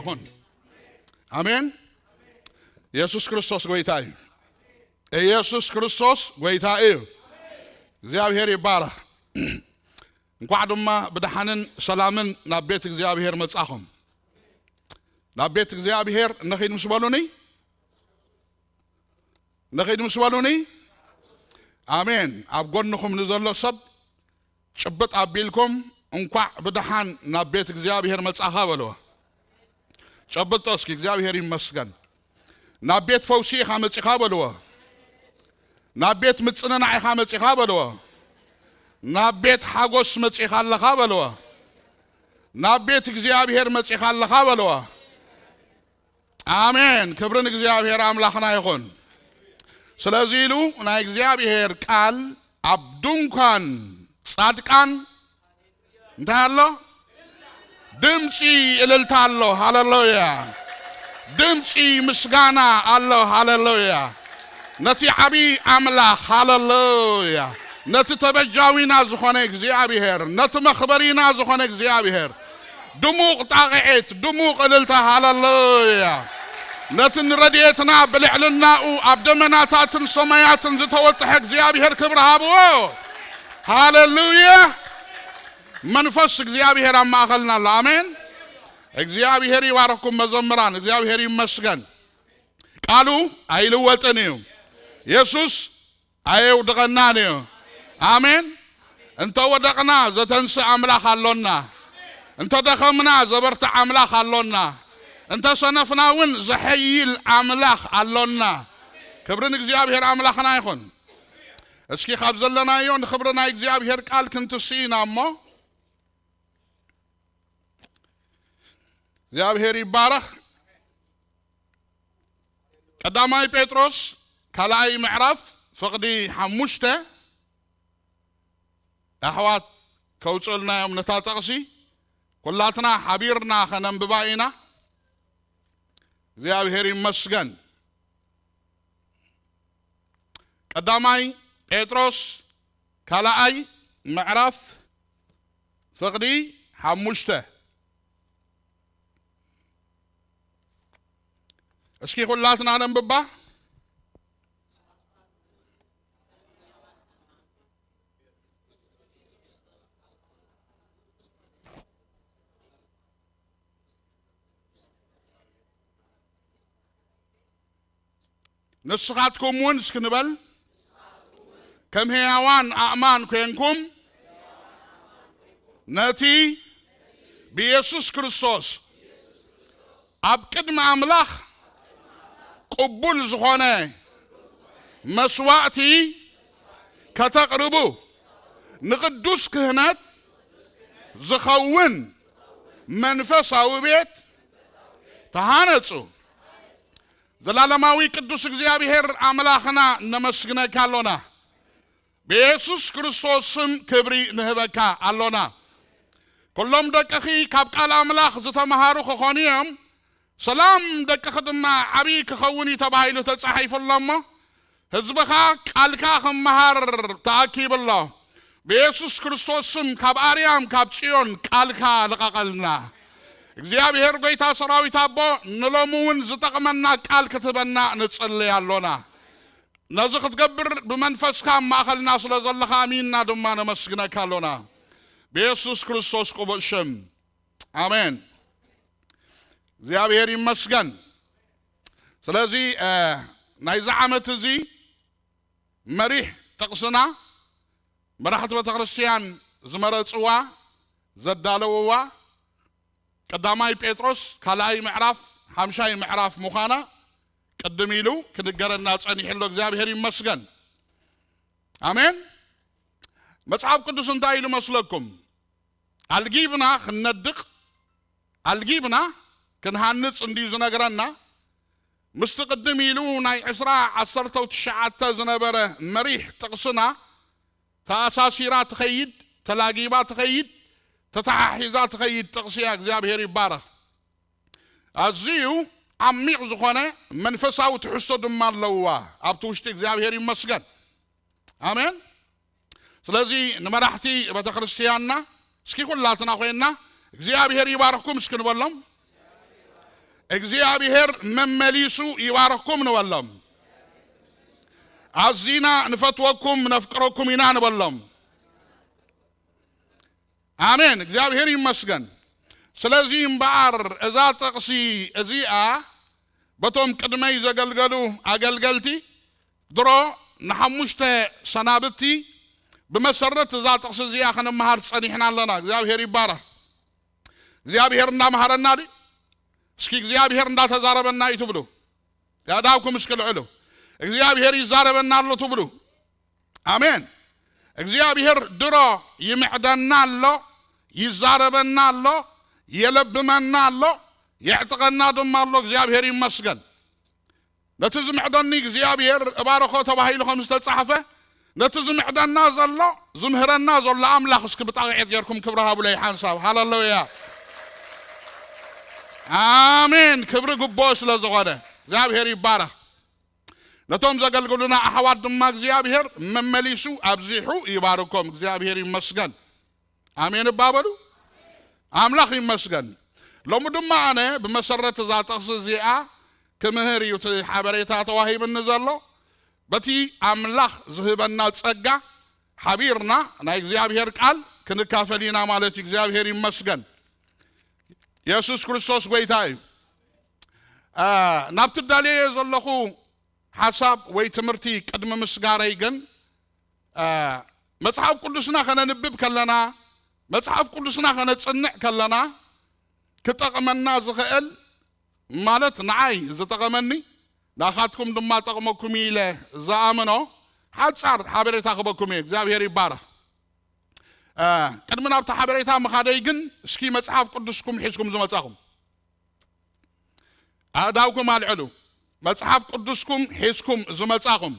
ይኹን። ኣሜን። ኢየሱስ ክርስቶስ ጎይታ እዩ። ኢየሱስ ክርስቶስ ጎይታ እዩ። እግዚኣብሔር ይባረኽ። እንኳዕ ድማ ብደሓንን ሰላምን ናብ ቤት እግዚኣብሔር መጻኹም። ናብ ቤት እግዚኣብሔር ንኺድ ምስ በሉኒ፣ ንኺድ ምስ በሉኒ። ኣሜን። ኣብ ጎንኹም ንዘሎ ሰብ ጭብጥ ኣቢልኩም፣ "እንኳዕ ብደሓን ናብ ቤት እግዚኣብሔር መጻኻ" በልዎ። ጨብጦ እስኪ፣ "እግዚኣብሔር ይመስገን። ናብ ቤት ፈውሲ ኢኻ መጺኻ" በልዎ። "ናብ ቤት ምጽንናዕ ኢኻ መጺኻ" በልዎ። "ናብ ቤት ሓጎስ መጺኻ ኣለኻ" በልዎ። "ናብ ቤት እግዚኣብሔር መጺኻ ኣለኻ" በልዎ። ኣሜን። ክብሪ ንእግዚኣብሔር ኣምላኽና ይኹን። ስለዚ ኢሉ ናይ እግዚኣብሔር ቃል፣ "ኣብ ድንኳን ጻድቃን እንታይ ኣሎ? ድምፂ እልልታ ኣሎ። ሃሌሉያ! ድምፂ ምስጋና ኣሎ። ሃሌሉያ! ነቲ ዓብዪ ኣምላኽ፣ ሃሌሉያ! ነቲ ተበጃዊና ዝኾነ እግዚኣብሔር፣ ነቲ መኽበሪና ዝኾነ እግዚኣብሔር፣ ድሙቕ ጣቕዒት፣ ድሙቕ እልልታ፣ ሃሌሉያ! ነቲ ንረድኤትና ብልዕልናኡ ኣብ ደመናታትን ሰማያትን ዝተወጥሐ እግዚኣብሔር ክብሪ ሃብዎ። ሃሌሉያ! መንፈስ እግዚኣብሔር ኣብ ማእኸልና ኣሎ። ኣሜን። እግዚኣብሔር ይባርኽኩም መዘምራን። እግዚኣብሔር ይመስገን። ቃሉ ኣይልወጥን እዩ። የሱስ ኣየውድቐናን እዩ። ኣሜን። እንተ ወደቕና ዘተንስእ ኣምላኽ ኣሎና። እንተ ደኸምና ዘበርትዕ ኣምላኽ ኣሎና። እንተ ሰነፍና እውን ዘሐይል ኣምላኽ ኣሎና። ክብሪ ንእግዚኣብሔር ኣምላኽና ይኹን። እስኪ ካብ ዘለናዮ ንኽብሪ ናይ እግዚኣብሔር ቃል ክንትስእ ኢና እሞ። እግዚኣብሔር ይባረኽ። ቀዳማይ ጴጥሮስ ካልኣይ ምዕራፍ ፍቕዲ ሓሙሽተ፣ ኣሕዋት ከውፅእልና እዮም ነታ ጥቕሲ። ኩላትና ሓቢርና ኸነንብባ ኢና። እግዚኣብሔር ይመስገን። ቀዳማይ ጴጥሮስ ካልኣይ ምዕራፍ ፍቕዲ ሓሙሽተ። እስኪ ኩላትና ነንብባ። ንስኻትኩም እውን እስኪ ንበል፣ ከም ሕያዋን ኣእማን ኮይንኩም ነቲ ብኢየሱስ ክርስቶስ ኣብ ቅድሚ ኣምላኽ ቅቡል ዝኾነ መስዋእቲ ከተቕርቡ፣ ንቅዱስ ክህነት ዝኸውን መንፈሳዊ ቤት ተሃነጹ። ዘላለማዊ ቅዱስ እግዚኣብሔር ኣምላኽና ነመስግነካ ኣሎና። ብየሱስ ክርስቶስ ስም ክብሪ ንህበካ ኣሎና። ኩሎም ደቅኺ ካብ ቃል ኣምላኽ ዝተምሃሩ ክኾኑ እዮም። ሰላም ደቅኺ ድማ ዓብዪ ክኸውን እዩ ተባሂሉ ተጻሒፉ ኣሎ እሞ፣ ህዝብኻ ቃልካ ክመሃር ተኣኪቡ ኣሎ። ብየሱስ ክርስቶስ ስም ካብ ኣርያም ካብ ጽዮን ቃልካ ልቐቐልና። እግዚኣብሔር ጐይታ ሰራዊት ኣቦ፣ ንሎሚ እውን ዝጠቕመና ቃል ክትህበና ንጽሊ ኣሎና። ነዚ ክትገብር ብመንፈስካ ኣብ ማእኸልና ስለ ዘለኻ ኣሚንና ድማ ነመስግነካ ኣሎና። ብየሱስ ክርስቶስ ቅቡእ ሽም። ኣሜን። እግዚኣብሔር ይመስገን። ስለዚ፣ እ፣ ናይዚ ዓመት እዚ መሪሕ ጥቕስና መራሕቲ ቤተ ክርስቲያን ዝመረጽዋ፣ ዘዳለውዋ፣ ቀዳማይ ጴጥሮስ ካልኣይ ምዕራፍ፣ ሓምሻይ ምዕራፍ ምዃና ቅድም ኢሉ ክንገረና ጸኒሑ ኣሎ። እግዚኣብሔር ይመስገን። ኣሜን። መጽሓፍ ቅዱስ እንታይ ኢሉ መስለኩም? ኣልጊብና ክንነድቕ፣ ኣልጊብና ክንሃንጽ እንድዩ ዝነግረና። ምስቲ ቅድም ኢሉ ናይ ዕስራ ዓሰርተ ትሽዓተ ዝነበረ መሪሕ ጥቕስና ተኣሳሲራ ትኸይድ፣ ተላጊባ ትኸይድ፣ ተተሓሒዛ ትኸይድ ጥቕሲ እያ። እግዚኣብሔር ይባረኽ። ኣዝዩ ዓሚቕ ዝኾነ መንፈሳዊ ትሕዝቶ ድማ ኣለውዋ ኣብቲ ውሽጢ። እግዚኣብሔር ይመስገን። ኣሜን። ስለዚ ንመራሕቲ ቤተ ክርስቲያንና እስኪ ኩላትና ኮይንና እግዚኣብሔር ይባርኽኩም እስኪ ንበሎም። እግዚኣብሔር መመሊሱ ይባርኽኩም ንበሎም። ኣዚና ንፈትወኩም ነፍቅረኩም ኢና ንበሎም። ኣሜን፣ እግዚኣብሔር ይመስገን። ስለዚ እምበኣር እዛ ጥቕሲ እዚኣ በቶም ቅድመይ ዘገልገሉ ኣገልገልቲ ድሮ ንሓሙሽተ ሰናብቲ ብመሰረት እዛ ጥቕሲ እዚኣ ክንመሃር ጸኒሕና ኣለና። እግዚኣብሔር ይባረኽ። እግዚኣብሔር እናመሃረና ድዩ? እስኪ እግዚኣብሔር እንዳተዛረበና እዩ ትብሉ። ያዳውኩም እስኪ ልዕሉ። እግዚኣብሔር ይዛረበና ኣሎ ትብሉ። ኣሜን። እግዚኣብሔር ድሮ ይምዕደና ኣሎ፣ ይዛረበና ኣሎ፣ የለብመና ኣሎ፣ የዕጥቀና ድማ ኣሎ። እግዚኣብሔር ይመስገን። ነቲ ዝምዕደኒ እግዚኣብሔር እባርኾ ተባሂሉ ከም ዝተጻሕፈ፣ ነቲ ዝምዕደና ዘሎ፣ ዝምህረና ዘሎ ኣምላኽ እስኪ ብጣቕዒት ጌርኩም ክብሪ ሃቡለይ ሓንሳብ። ሃሌሉያ። ኣሜን። ክብሪ ግብኦ ስለ ዝኾነ እግዚኣብሔር ይባረኽ። ነቶም ዘገልግሉና ኣሕዋት ድማ እግዚኣብሔር መመሊሱ ኣብዚሑ ይባርኮም። እግዚኣብሔር ይመስገን። ኣሜን እባ በሉ። ኣምላኽ ይመስገን። ሎሚ ድማ ኣነ ብመሰረት እዛ ጥቕሲ እዚኣ ክምህር እዩ እቲ ሓበሬታ ተዋሂብኒ ዘሎ። በቲ ኣምላኽ ዝህበና ጸጋ ሓቢርና ናይ እግዚኣብሔር ቃል ክንካፈል ኢና ማለት እዩ። እግዚኣብሔር ይመስገን። የሱስ ክርስቶስ ጐይታ እዩ። አ፣ ናብቲ ዳልየ ዘለኹ ሓሳብ ወይ ትምህርቲ ቅድሚ ምስጋረይ ግን፣ አ፣ መጽሓፍ ቅዱስና ከነንብብ ከለና፣ መጽሓፍ ቅዱስና ከነጽንዕ ከለና ክጠቕመና ዝኽእል፣ ማለት ንዓይ ዝጠቐመኒ ንኣኻትኩም ድማ ጠቕመኩም ኢለ ዝኣምኖ ሓጻር ሓበሬታ ክበኩም እየ። እግዚኣብሔር ይባረኽ። አ፣ ቅድሚ ናብቲ ሓበሬታ ምኻደይ ግን እስኪ መጽሓፍ ቅዱስኩም ሒዝኩም ዝመጻኹም ኣእዳውኩም ኣልዕሉ። መጽሓፍ ቅዱስኩም ሒዝኩም ዝመጻኹም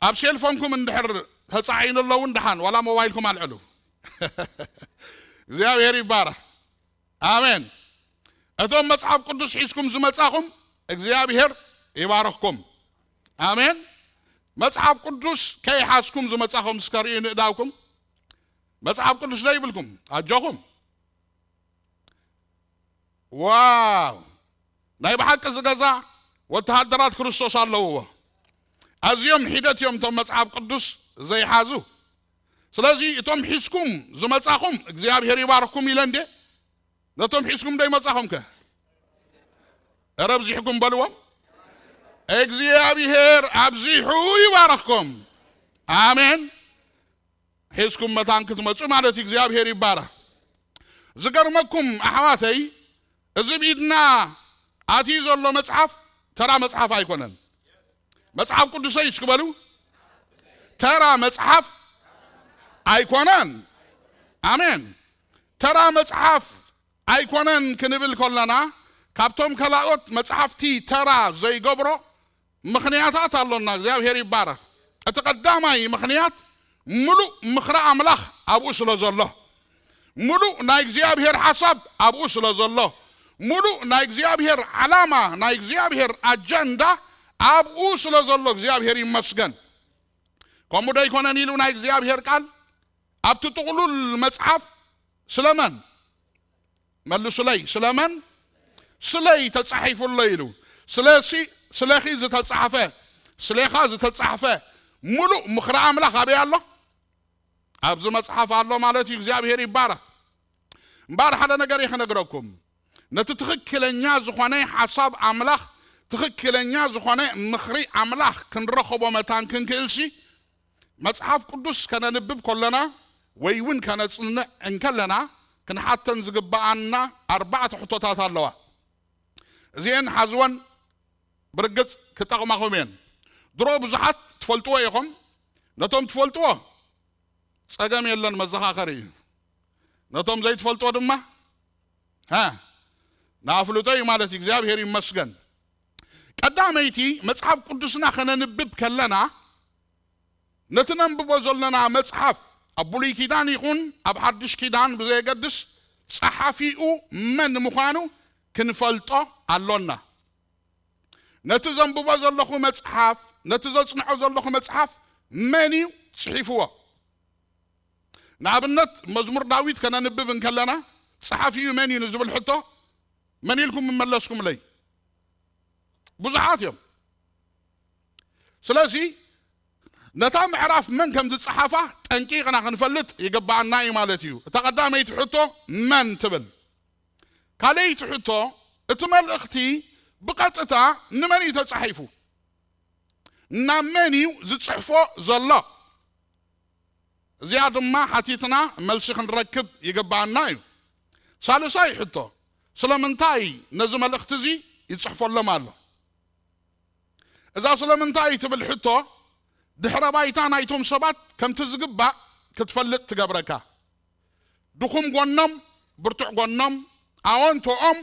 ኣብ ሴልፎንኩም እንድሕር ተጻዒኑ ኣለውን ደሓን ዋላ ሞባይልኩም ኣልዕሉ። እግዚኣብሔር ይባረኽ። ኣሜን። እቶም መጽሓፍ ቅዱስ ሒዝኩም ዝመጻኹም እግዚኣብሔር ይባርኽኩም። ኣሜን። መጽሓፍ ቅዱስ ከይሓዝኩም ዝመጻኹም እስከ ርእዩ ንእዳውኩም። መጽሓፍ ቅዱስ ዶ ይብልኩም ኣጆኹም። ዋው! ናይ ብሓቂ እዚ ገዛ ወተሃደራት ክርስቶስ ኣለውዎ። ኣዝዮም ሒደት እዮም እቶም መጽሓፍ ቅዱስ ዘይሓዙ። ስለዚ እቶም ሒዝኩም ዝመጻኹም እግዚኣብሔር ይባርኽኩም ኢለ እንዴ? ነቶም ሒዝኩም ዶ ይመጻኹም ከ? ኧረ ኣብዚሕኩም በልዎም። እግዚኣብሔር ኣብዚሑ ይባርኽኩም። ኣሜን። ሒዝኩም መታን ክትመጹ ማለት እዩ። እግዚኣብሔር ይባረኽ። ዝገርመኩም ኣሕዋተይ፣ እዚ ብኢድና ኣትዩ ዘሎ መጽሓፍ ተራ መጽሓፍ ኣይኮነን። መጽሓፍ ቅዱሰይ እስኪ በሉ፣ ተራ መጽሓፍ ኣይኮነን። ኣሜን። ተራ መጽሓፍ ኣይኮነን ክንብል ከለና፣ ካብቶም ከላኦት መጽሓፍቲ ተራ ዘይገብሮ ምኽንያታት ኣሎና። እግዚኣብሔር ይባረኽ። እቲ ቀዳማይ ምኽንያት፣ ምሉእ ምኽሪ ኣምላኽ ኣብኡ ስለ ዘሎ፣ ምሉእ ናይ እግዚኣብሔር ሓሳብ ኣብኡ ስለ ዘሎ፣ ምሉእ ናይ እግዚኣብሔር ዓላማ፣ ናይ እግዚኣብሔር ኣጀንዳ ኣብኡ ስለ ዘሎ እግዚኣብሔር ይመስገን። ከምኡ ዶ ኣይኮነን ኢሉ ናይ እግዚኣብሔር ቃል ኣብቲ ጥቕሉል መጽሓፍ ስለመን? መልሱለይ፣ ስለመን? ስለይ ተጻሒፉ ኣሎ ኢሉ። ስለሲ፣ ስለኺ ዝተጻሕፈ፣ ስለኻ ዝተጻሕፈ ምሉእ ምኽሪ ኣምላኽ ኣበይ ኣሎ? ኣብዚ መጽሓፍ ኣሎ ማለት እዩ። እግዚኣብሔር ይባረኽ። እምበኣር ሓደ ነገር እየ ክነግረኩም። ነቲ ትኽክለኛ ዝኾነ ሓሳብ ኣምላኽ፣ ትኽክለኛ ዝኾነ ምኽሪ ኣምላኽ ክንረኽቦ መታን ክንክእልሲ፣ መጽሓፍ ቅዱስ ከነንብብ ከለና ወይ እውን ከነጽንዕ እንከለና ክንሓተን ዝግብኣና ኣርባዕተ ሕቶታት ኣለዋ። እዚኤን ሓዝወን ብርግጽ ክጠቕማኹም እየን። ድሮ ብዙሓት ትፈልጥዎ ኢኹም። ነቶም ትፈልጥዎ ጸገም የለን፣ መዘኻኸሪ እዩ። ነቶም ዘይትፈልጥዎ ድማ፣ ሃ፣ ንኣፍልጦ እዩ ማለት እዩ። እግዚኣብሔር ይመስገን። ቀዳመይቲ መጽሓፍ ቅዱስና ከነንብብ ከለና ነቲ ነንብቦ ዘለና መጽሓፍ ኣብ ብሉይ ኪዳን ይኹን ኣብ ሓድሽ ኪዳን ብዘየገድስ ጸሓፊኡ መን ምዃኑ ክንፈልጦ ኣሎና። ነቲ ዘንብቦ ዘለኹ መጽሓፍ፣ ነቲ ዘጽንዖ ዘለኹ መጽሓፍ መን እዩ ጽሒፍዎ? ንኣብነት መዝሙር ዳዊት ከነንብብ እንከለና ጸሓፊኡ መን እዩ ንዝብል ሕቶ መን ኢልኩም ምመለስኩምለይ? ብዙሓት እዮም። ስለዚ ነታ ምዕራፍ መን ከም ዝጸሓፋ ጠንቂቕና ክንፈልጥ ይግባኣና እዩ ማለት እዩ። እታ ቀዳመይቲ ሕቶ መን ትብል? ካልኣይቲ ሕቶ እቲ መልእኽቲ ብቐጥታ ንመን እዩ ተጻሒፉ? ናብ መን እዩ ዝጽሕፎ ዘሎ? እዚኣ ድማ ሓቲትና መልሲ ክንረክብ ይግባኣና እዩ። ሳልሳይ ሕቶ፣ ስለምንታይ ነዚ መልእኽቲ እዚ ይጽሕፈሎም ኣሎ? እዛ ስለምንታይ ትብል ሕቶ ድሕረ ባይታ ናይቶም ሰባት ከምቲ ዝግባእ ክትፈልጥ ትገብረካ። ድኹም ጎኖም፣ ብርቱዕ ጎኖም፣ ኣወንቶኦም፣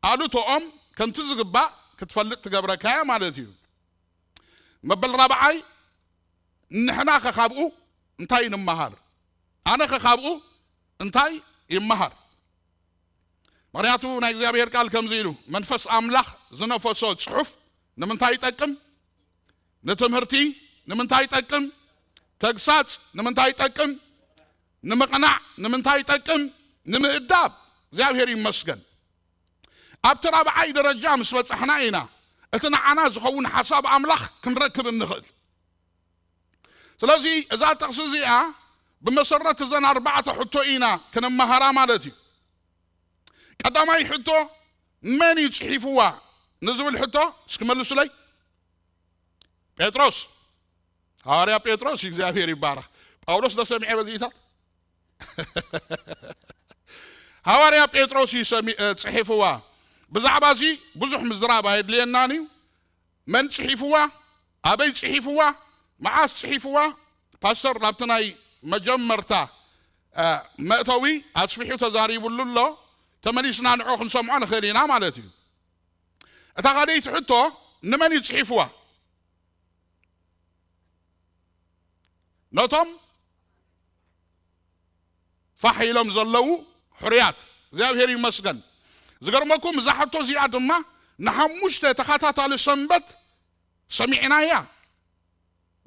ኣሉቶኦም ከምቲ ዝግባእ ክትፈልጥ ትገብረካ እያ ማለት እዩ። መበል ራብዓይ፣ ንሕና ከ ካብኡ እንታይ ንምሃር? ኣነ ከ ካብኡ እንታይ ይመሃር? ምኽንያቱ ናይ እግዚኣብሔር ቃል ከምዚ ኢሉ፣ መንፈስ ኣምላኽ ዝነፈሶ ጽሑፍ ንምንታይ ይጠቅም? ንትምህርቲ ንምንታይ ይጠቅም? ተግሳጽ ንምንታይ ይጠቅም? ንምቕናዕ ንምንታይ ይጠቅም? ንምእዳብ። እግዚኣብሔር ይመስገን። ኣብቲ ራብዓይ ደረጃ ምስ በጻሕና ኢና እቲ ንዓና ዝኸውን ሓሳብ ኣምላኽ ክንረክብ እንኽእል። ስለዚ እዛ ጥቕሲ እዚኣ ብመሰረት እዘን ኣርባዕተ ሕቶ ኢና ክንመሃራ ማለት እዩ። ቀዳማይ ሕቶ መን እዩ ጽሒፍዋ ንዝብል ሕቶ እስኪ መልሱለይ። ጴጥሮስ፣ ሃዋርያ ጴጥሮስ እዩ፣ እግዚኣብሔር ይባረኽ። ጳውሎስ ዶ ሰሚዐ በዚኢታት? ሃዋርያ ጴጥሮስ እዩ ሰሚ-፣ እ፣ ጽሒፍዋ። ብዛዕባ እዚ ብዙሕ ምዝራብ ኣየድልየናን እዩ። መን ጽሒፍዋ? ኣበይ ጽሒፍዋ? መዓስ ጽሒፍዋ? ፓስተር ናብቲ ናይ መጀመርታ፣ እ፣ መእተዊ ኣስፊሑ ተዛሪቡሉ ኣሎ። ተመሊስና ንዑ ክንሰምዖ ንኽእል ኢና ማለት እዩ። እታ ካልኣይቲ ሕቶ ንመን እዩ ጽሒፍዋ? ነቶም ፋሕ ኢሎም ዘለዉ ሕሩያት። እግዚኣብሔር ይመስገን። ዝገርመኩም እዛ ሕቶ እዚኣ ድማ ንሓሙሽተ ተኸታታሊ ሰንበት ሰሚዕናያ።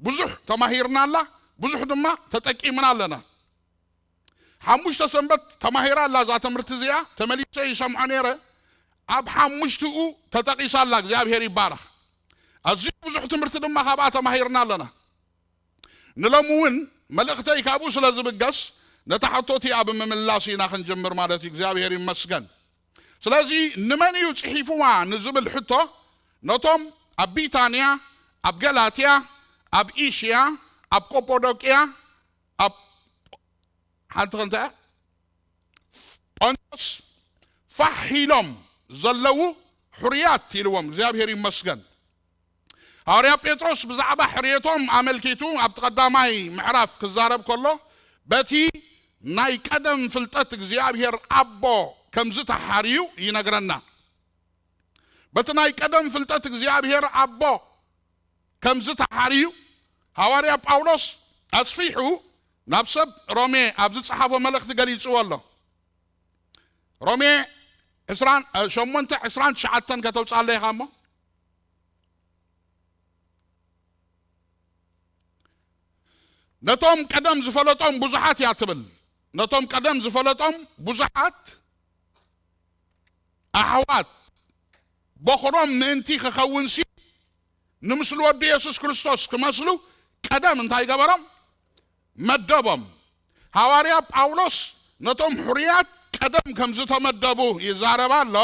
ብዙሕ ተማሂርናላ፣ ብዙሕ ድማ ተጠቂምና ኣለና። ሓሙሽተ ሰንበት ተማሂራ ኣላ እዛ ትምህርቲ እዚኣ፣ ተመሊሰ ይሰምዖ ነይረ። ኣብ ሓሙሽትኡ ተጠቒሳ ኣላ፣ እግዚኣብሔር ይባረኽ። ኣዝዩ ብዙሕ ትምህርቲ ድማ ካብኣ ተማሂርና ኣለና። ንሎሚ እውን መልእኽተይ ካብኡ ስለ ዝብገስ ነታ ሕቶ እቲኣ ብምምላስ ኢና ክንጅምር ማለት እዩ። እግዚኣብሔር ይመስገን። ስለዚ ንመን እዩ ጽሒፍዋ ንዝብል ሕቶ ነቶም ኣብ ቢታንያ፣ ኣብ ገላትያ፣ ኣብ ኢሽያ፣ ኣብ ቆጶዶቅያ፣ ኣብ ሓንቲ ክንተ ጳንጦስ ፋሕ ኢሎም ዘለዉ ሕሩያት ኢልዎም። እግዚኣብሔር ይመስገን። ሃዋርያ ጴጥሮስ ብዛዕባ ሕርየቶም ኣመልኪቱ ኣብቲ ቀዳማይ ምዕራፍ ክዛረብ ከሎ በቲ ናይ ቀደም ፍልጠት እግዚኣብሔር ኣቦ ከም ዝተሓርዩ ይነግረና። በቲ ናይ ቀደም ፍልጠት እግዚኣብሔር ኣቦ ከም ዝተሓርዩ ሃዋርያ ጳውሎስ ኣስፊሑ ናብ ሰብ ሮሜ ኣብ ዝጸሓፎ መልእኽቲ ገሊጽዎ ኣሎ። ሮሜ ዕስራን፣ እ፣ ሸሞንተ ዕስራን ትሽዓተን ከተውጽኣለይ ኢኻ እሞ፣ ነቶም ቀደም ዝፈለጦም ብዙሓት እያ ትብል። ነቶም ቀደም ዝፈለጦም ብዙሓት ኣሕዋት በኹሮም ምእንቲ ክኸውንሲ ንምስሊ ወዱ የሱስ ክርስቶስ ክመስሉ ቀደም እንታይ ገበሮም? መደቦም። ሃዋርያ ጳውሎስ ነቶም ሕሩያት ቀደም ከም ዝተመደቡ ይዛረብ ኣሎ።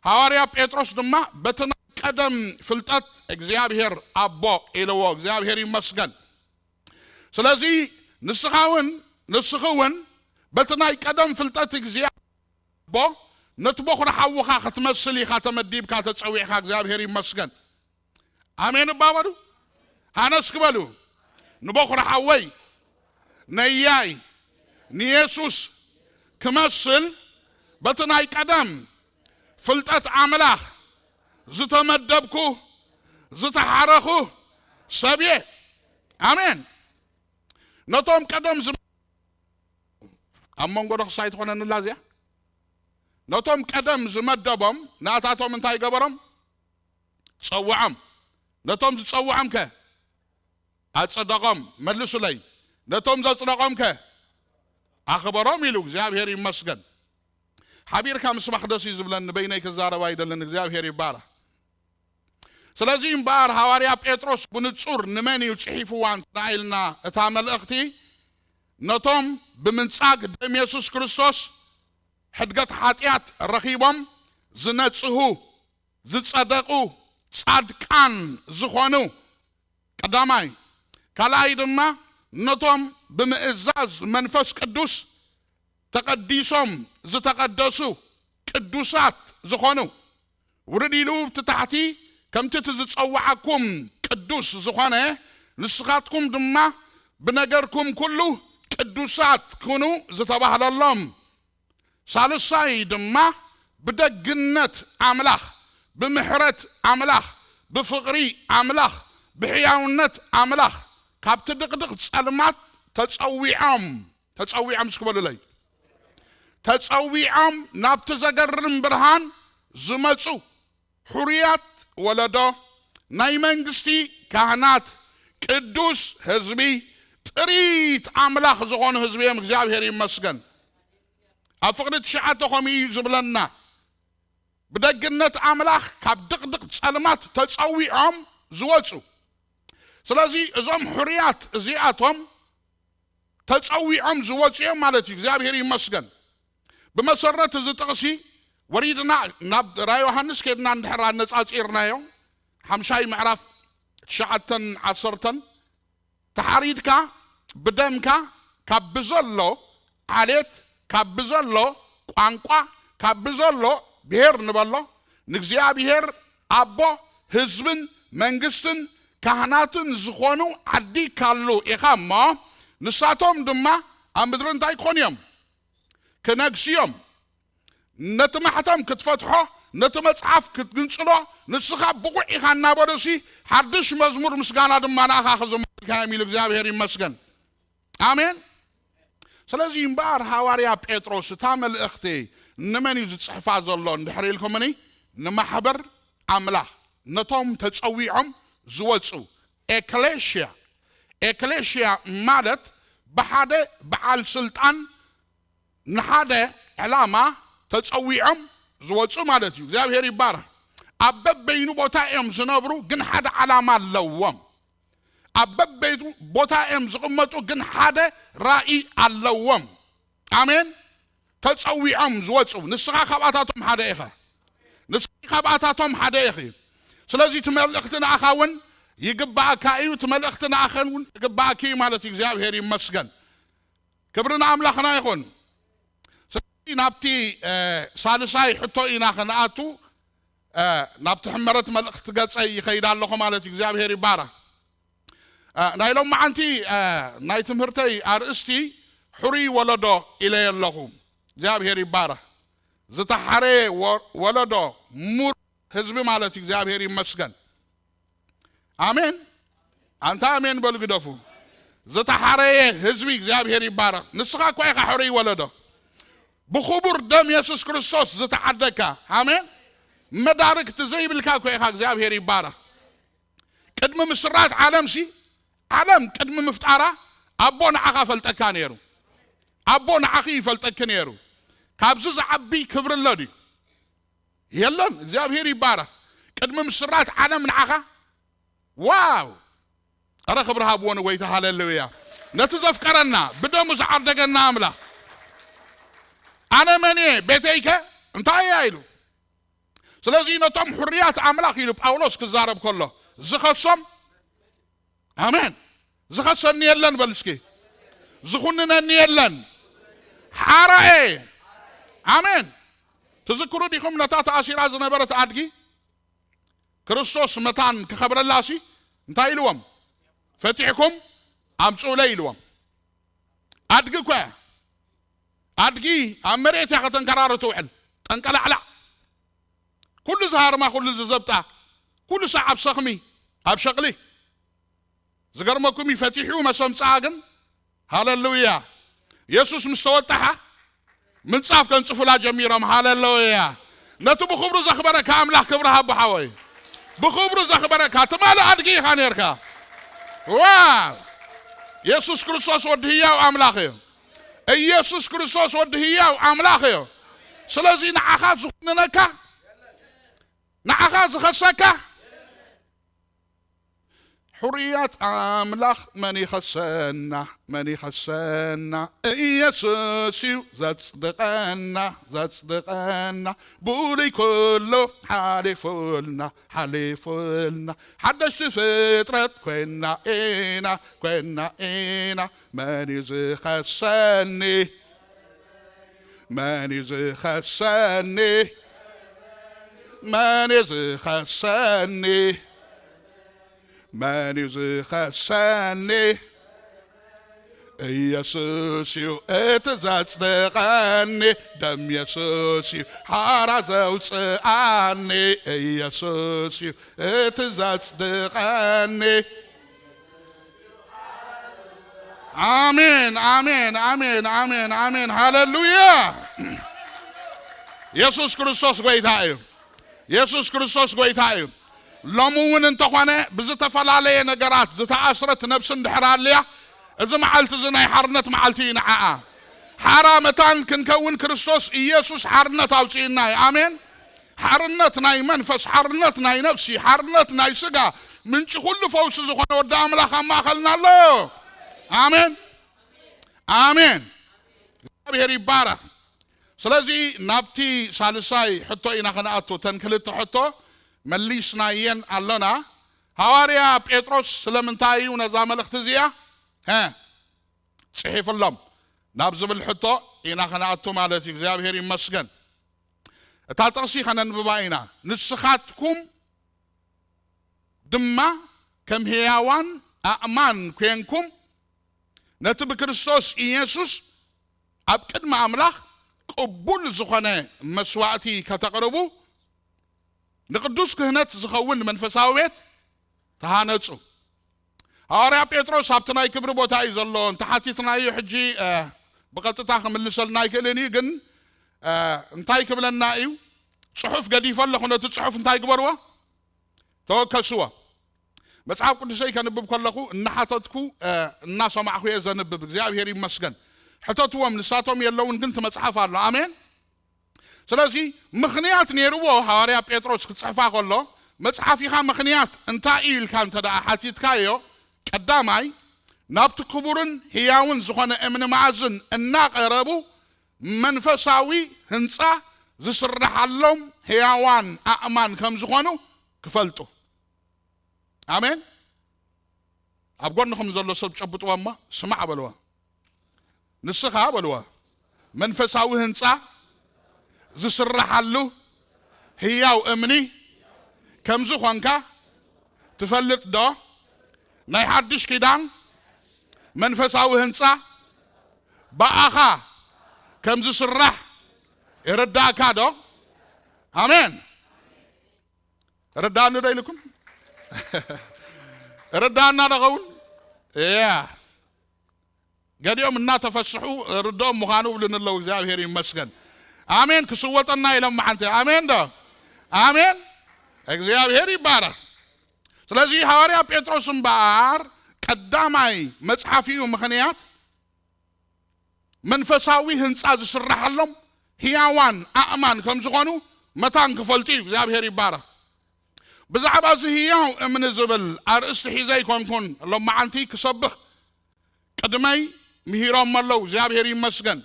ሃዋርያ ጴጥሮስ ድማ በቲ ናይ ቀደም ፍልጠት እግዚኣብሔር ኣቦ ኢልዎ። እግዚኣብሔር ይመስገን። ስለዚ ንስኻ እውን ንስኺ እውን በቲ ናይ ቀደም ፍልጠት እግዚኣብሔር ኣቦ ነቲ በኹሪ ሓውኻ ክትመስል ኢኻ ተመዲብካ ተጸዊዕካ። እግዚኣብሔር ይመስገን። ኣሜን እባ በሉ። ሃነስ ክበሉ። ንበኹሪ ሓወይ ነያይ ንየሱስ ክመስል በቲ ናይ ቀደም ፍልጠት ኣምላኽ ዝተመደብኩ ዝተሓረኹ ሰብ እየ። ኣሜን። ነቶም ቀደም ዝመ-፣ ኣብ መንጎ ዶ ክሳይ ትኾነንላ እዚኣ? ነቶም ቀደም ዝመደቦም ናታቶም እንታይ ገበሮም? ጸውዖም። ነቶም ዝጸውዖም ከ ኣጸደቖም። መልሱለይ። ነቶም ዘጽደቖም ከ ኣኽበሮም ኢሉ። እግዚኣብሔር ይመስገን። ሓቢርካ ምስባኽ ደስ እዩ ዝብለኒ፣ በይነይ ክዛረብ ኣይደልን። እግዚኣብሔር ይባረኽ። ስለዚ እምበኣር ሃዋርያ ጴጥሮስ ብንጹር ንመን እዩ ጽሒፍዋ እንተደኣ ኢልና፣ እታ መልእኽቲ ነቶም ብምንጻግ ደም የሱስ ክርስቶስ ሕድገት ሓጢኣት ረኺቦም ዝነጽሁ፣ ዝጸደቑ፣ ጻድቃን ዝኾኑ፣ ቀዳማይ። ካልኣይ ድማ ነቶም ብምእዛዝ መንፈስ ቅዱስ ተቐዲሶም ዝተቐደሱ ቅዱሳት ዝኾኑ፣ ውርድ ኢሉ ብቲ ታሕቲ ከምቲ እቲ ዝጸውዓኩም ቅዱስ ዝኾነ፣ ንስኻትኩም ድማ ብነገርኩም ኩሉ ቅዱሳት ኩኑ ዝተባህለሎም። ሳልሳይ ድማ ብደግነት ኣምላኽ፣ ብምሕረት ኣምላኽ፣ ብፍቕሪ ኣምላኽ፣ ብሕያውነት ኣምላኽ ካብቲ ድቕድቕ ጸልማት ተጸዊዖም፣ ተጸዊዖም እስኪ በሉለይ፣ ተጸዊዖም ናብቲ ዘገርም ብርሃን ዝመጹ፣ ሕሩያት ወለዶ፣ ናይ መንግስቲ ካህናት፣ ቅዱስ ህዝቢ፣ ጥሪት ኣምላኽ ዝኾኑ ህዝቢ እዮም። እግዚኣብሔር ይመስገን። ኣብ ፍቕዲ ትሽዓተ ከምኡ እዩ ዝብለና። ብደግነት ኣምላኽ ካብ ድቕድቕ ጸልማት ተጸዊዖም ዝወጹ። ስለዚ እዞም ሕሩያት እዚኣቶም ተጸዊዖም ዝወጹ እዮም ማለት እዩ። እግዚኣብሔር ይመስገን። ብመሰረት እዚ ጥቕሲ ወሪድና ናብ ራእይ ዮሃንስ ከድና እንድሕር ኣነጻጺርናዮ፣ ሓምሻይ ምዕራፍ ትሽዓተን ዓሰርተን፣ ተሓሪድካ ብደምካ ካብ ብዘሎ ዓሌት፣ ካብ ብዘሎ ቋንቋ፣ ካብ ብዘሎ ብሔር ንበሎ፣ ንእግዚኣብሔር ኣቦ ህዝብን መንግስትን ካህናትን ዝኾኑ ዓዲካሉ ኢኻ እሞ፣ ንሳቶም ድማ ኣብ ምድሪ እንታይ ክኾኑ እዮም? ክነግሱ እዮም። ነቲ ማሕተም ክትፈትሖ፣ ነቲ መጽሓፍ ክትግንጽሎ ንስኻ ብቑዕ ኢኻ እናበሉሲ፣ ሓድሽ መዝሙር ምስጋና ድማ ንኣኻ ክዝምሩልካ እዮም ኢሉ እግዚኣብሔር ይመስገን። ኣሜን። ስለዚ እምበኣር ሃዋርያ ጴጥሮስ እታ መልእኽቲ ንመን እዩ ዝጽሕፋ ዘሎ እንድሕር ኢልኩምኒ፣ ንማሕበር ኣምላኽ፣ ነቶም ተጸዊዖም ዝወጹ ኤክሌሽያ። ኤክሌሽያ ማለት ብሓደ በዓል ስልጣን ንሓደ ዕላማ ተጸዊዖም ዝወጹ ማለት እዩ። እግዚኣብሔር ይባረኽ። ኣብ በበይኑ ቦታ እዮም ዝነብሩ፣ ግን ሓደ ዓላማ ኣለዎም። ኣብ በበይኑ ቦታ እዮም ዝቕመጡ፣ ግን ሓደ ራእይ ኣለዎም። ኣሜን። ተጸዊዖም ዝወጹ፣ ንስኻ ካብኣታቶም ሓደ ኢኻ። ንስኻ ካብኣታቶም ሓደ ኢኺ። ስለዚ እቲ መልእኽቲ ንኣኻ እውን ይግባኣካ እዩ፣ እቲ መልእኽቲ ንኣኸን እውን ይግባኣኪ እዩ ማለት እዩ። እግዚኣብሔር ይመስገን። ክብሪ ንኣምላኽና ይኹን። ስለዚ ናብቲ፣ እ፣ ሳልሳይ ሕቶ ኢና ክንኣቱ፣ እ፣ ናብቲ ሕመረት መልእኽቲ ገጸይ ይኸይድ ኣለኹ ማለት እዩ። እግዚኣብሔር ይባረኽ። እ፣ ናይ ሎማዓንቲ፣ እ፣ ናይ ትምህርተይ ኣርእስቲ ሕሩይ ወለዶ ኢለየ ኣለኹ። እግዚኣብሔር ይባረኽ። ዝተሓረየ ወ-፣ ወለዶ፣ ሙር ህዝቢ ማለት እዩ። እግዚኣብሔር ይመስገን። ኣሜን። ኣንታ ኣሜን በሉ ግደፉ። ዝተሓረየ ህዝቢ እግዚኣብሔር ይባረኽ። ንስኻ እኳ ኢኻ ሕሩይ ወለዶ። ብኽቡር ደም የሱስ ክርስቶስ ዝተዓደግካ። ኣሜን። መዳርግቲ ዘይብልካ እኮ ኢኻ። እግዚኣብሔር ይባረኽ። ቅድሚ ምስራት ዓለምሲ፣ ዓለም ቅድሚ ምፍጣራ ኣቦ ንዓኻ ፈልጠካ ነይሩ። ኣቦ ንዓኺ ይፈልጠኪ ነይሩ። ካብዚ ዝዓቢ ክብሪ ኣሎ ድዩ? የለን። እግዚኣብሔር ይባረኽ። ቅድሚ ምስራት ዓለም ንዓኻ፣ ዋው! ኧረ ክብሪ ሃብዎ ንጎይታ። ሃሌሉያ። ነቲ ዘፍቀረና፣ ብደሙ ዝዓደገና ኣምላኽ። ኣነ መን እየ? ቤተይከ እንታይ እያ? ኢሉ። ስለዚ ነቶም ሕሩያት ኣምላኽ ኢሉ ጳውሎስ ክዛረብ ከሎ ዝኸሶም፣ ኣሜን፣ ዝኸሰኒ የለን በል እስኪ። ዝኹንነኒ የለን። ሓራኤ። ኣሜን። ትዝክሩ ዲኹም ነታ ተኣሲራ ዝነበረት ኣድጊ? ክርስቶስ መታን ክኸብረላሲ እንታይ ኢልዎም? ፈቲሕኩም ኣምጽኡለይ ኢልዎም። ኣድጊ እኮ እያ። ኣድጊ ኣብ መሬት እያ ከተንከራሪ ትውዕል። ጠንቀላዕላዕ። ኩሉ ዝሃርማ፣ ኩሉ ዝዘብጣ፣ ኩሉ ሳዕ ኣብ ሰኽሚ፣ ኣብ ሸቕሊ። ዝገርመኩም እዩ፣ ፈቲሑ መሰምጽኣ ግን፣ ሃሌሉያ፣ የሱስ ምስ ተወጠሓ ምንጻፍ ከንጽፉላ ጀሚሮም። ሃሌሉያ። ነቲ ብኽብሩ ዘኽበረካ ኣምላኽ ክብሪ ሃቦ ሓወይ። ብኽብሩ ዘኽበረካ ትማሊ ኣድጊ ኢኻ ነርካ። ዋው! የሱስ ክርስቶስ ወዲ ህያው ኣምላኽ እዩ። ኢየሱስ ክርስቶስ ወዲ ህያው ኣምላኽ እዩ። ስለዚ ንዓኻ ዝኹንነካ፣ ንዓኻ ዝኸሰካ፣ ሕሩያት ኣምላኽ መን ይኸሰና? መን ይኸሰና? ኢየሱስ እዩ ዘጽድቐና፣ ዘጽድቐና። ብሉይ ኩሉ ሓሊፉልና፣ ሓሊፉልና። ሓደሽቲ ፍጥረት ኮይና ኢና፣ ኮይና ኢና። መን እዩ ዝኸሰኒ? መን እዩ ዝኸሰኒ? መን እዩ ዝኸሰኒ? መን እዩ ዝኸሰኒ? ኢየሱስ እዩ እቲ ዘጽድቐኒ፣ ደም የሱስ እዩ ሓራ ዘውጽኣኒ። ኢየሱስ እዩ እቲ ዘጽድቐኒ። ኣሜን፣ ኣሜን፣ ኣሜን፣ ኣሜን፣ ኣሜን። ሃሌሉያ። የሱስ ክርስቶስ ጎይታ እዩ። የሱስ ክርስቶስ ጎይታ እዩ። ሎሚ እውን እንተኾነ ብዝተፈላለየ ነገራት ዝተኣስረት ነብሲ እንድሕር ኣልያ፣ እዚ መዓልቲ እዚ ናይ ሓርነት መዓልቲ እዩ ንዓኣ። ሓራ መታን ክንከውን ክርስቶስ ኢየሱስ ሓርነት ኣውፅእና እዩ። ኣሜን። ሓርነት ናይ መንፈስ፣ ሓርነት ናይ ነፍሲ፣ ሓርነት ናይ ስጋ፣ ምንጪ ኩሉ ፈውሲ ዝኾነ ወዲ ኣምላኽ ኣብ ማእኸልና ኣሎ። ኣሜን፣ ኣሜን። እግዚኣብሔር ይባረኽ። ስለዚ ናብቲ ሳልሳይ ሕቶ ኢና ክንኣቱ። ተን ክልተ ሕቶ መሊስናየን ኣሎና። ሃዋርያ ጴጥሮስ ስለምንታይ እዩ ነዛ መልእኽቲ እዚኣ፣ ሀ፣ ጽሒፍሎም ናብ ዝብል ሕቶ ኢና ክንኣቱ ማለት እዩ። እግዚኣብሔር ይመስገን። እታ ጥቕሲ ከነንብባ ኢና። ንስኻትኩም ድማ ከም ህያዋን ኣእማን ኮንኩም ነቲ ብክርስቶስ ኢየሱስ ኣብ ቅድሚ ኣምላኽ ቅቡል ዝኾነ መስዋእቲ ከተቕርቡ፣ ንቅዱስ ክህነት ዝኸውን መንፈሳዊ ቤት ተሃነጹ። ሃዋርያ ጴጥሮስ ኣብቲ ናይ ክብሪ ቦታ እዩ ዘሎ። እንተሓቲትናዮ ሕጂ፣ እ፣ ብቐጥታ ክምልሰልና ኣይክእልን እዩ፣ ግን፣ እ፣ እንታይ ክብለና እዩ? ጽሑፍ ገዲፈ ኣለኹ። ነቲ ጽሑፍ እንታይ ግበርዎ? ተወከስዎ። መጽሓፍ ቅዱሰይ ከንብብ ከለኹ እናሓተትኩ፣ እ፣ እናሰማዕኩ እየ ዘንብብ። እግዚኣብሔር ይመስገን። ሕተትዎም፣ ንሳቶም የለውን፣ ግን እቲ መጽሓፍ ኣሎ። ኣሜን። ስለዚ ምኽንያት ነይርዎ ሃዋርያ ጴጥሮስ ክጽሕፋ ከሎ፣ መጽሓፊኻ ምኽንያት እንታይ እዩ ኢልካ እንተ ደኣ ሓቲትካዮ፣ ቀዳማይ ናብቲ ክቡርን ህያውን ዝኾነ እምኒ መኣዝን እናቐረቡ መንፈሳዊ ህንጻ ዝስረሓሎም ህያዋን ኣእማን ከም ዝኾኑ ክፈልጡ። ኣሜን። ኣብ ጎንኹም ዘሎ ሰብ ጨብጥዎ እሞ ስማዕ በልዋ። ንስኻ በልዋ መንፈሳዊ ህንጻ ዝስረሓሉ ህያው እምኒ ከም ዝኾንካ ትፈልጥ ዶ? ናይ ሓድሽ ኪዳን መንፈሳዊ ህንጻ ብኣኻ ከም ዝስራሕ ይርዳእካ ዶ? ኣሜን። ረዳእኒ ዶ ኢልኩም? ረዳእና ዶ ኸውን? እያ። ገሊኦም እናተፈስሑ ርድኦም ምዃኑ እብሉኒ ኣለዉ። እግዚኣብሔር ይመስገን። ኣሜን። ክስወጠና ኢሎም መዓንቲ። ኣሜን ዶ? ኣሜን። እግዚኣብሔር ይባረኽ። ስለዚ ሃዋርያ ጴጥሮስ እምበኣር ቀዳማይ መጽሓፊኡ ምኽንያት መንፈሳዊ ህንጻ ዝስረሓሎም ህያዋን ኣእማን ከም ዝኾኑ መታን ክፈልጡ እዩ። እግዚኣብሔር ይባረኽ። ብዛዕባ እዚ ህያው እምኒ ዝብል ኣርእስቲ ሒዘ ኣይኮንኩን ሎማዓንቲ ክሰብኽ ቅድመይ ምሂሮም ኣለዉ። እግዚኣብሔር ይመስገን።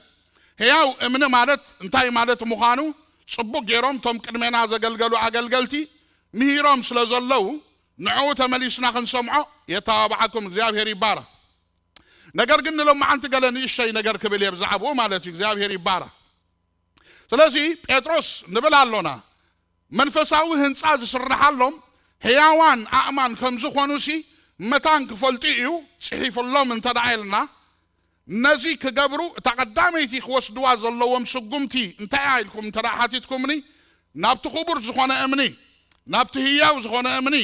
ህያው እምኒ ማለት እንታይ ማለት ምዃኑ ጽቡቅ ገይሮም እቶም ቅድሜና ዘገልገሉ ኣገልገልቲ ምሂሮም ስለ ዘለዉ ንዕኡ ተመሊስና ክንሰምዖ የተባብዓኩም። እግዚኣብሔር ይባረኽ። ነገር ግን ንሎማዓንቲ ገለ ንእሽተይ ነገር ክብል እየ ብዛዕባኡ ማለት እዩ። እግዚኣብሔር ይባረኽ። ስለዚ ጴጥሮስ ንብል ኣሎና መንፈሳዊ ህንጻ ዝስረሓሎም ህያዋን ኣእማን ከም ዝኾኑሲ መታን ክፈልጡ እዩ ጽሒፍሎም እንተ ደኣ ኢልና፣ ነዚ ክገብሩ እታ ቀዳመይቲ ክወስድዋ ዘለዎም ስጉምቲ እንታይ እያ ኢልኩም እንተ ደኣ ሓቲትኩምኒ፣ ናብቲ ክቡር ዝኾነ እምኒ፣ ናብቲ ህያው ዝኾነ እምኒ፣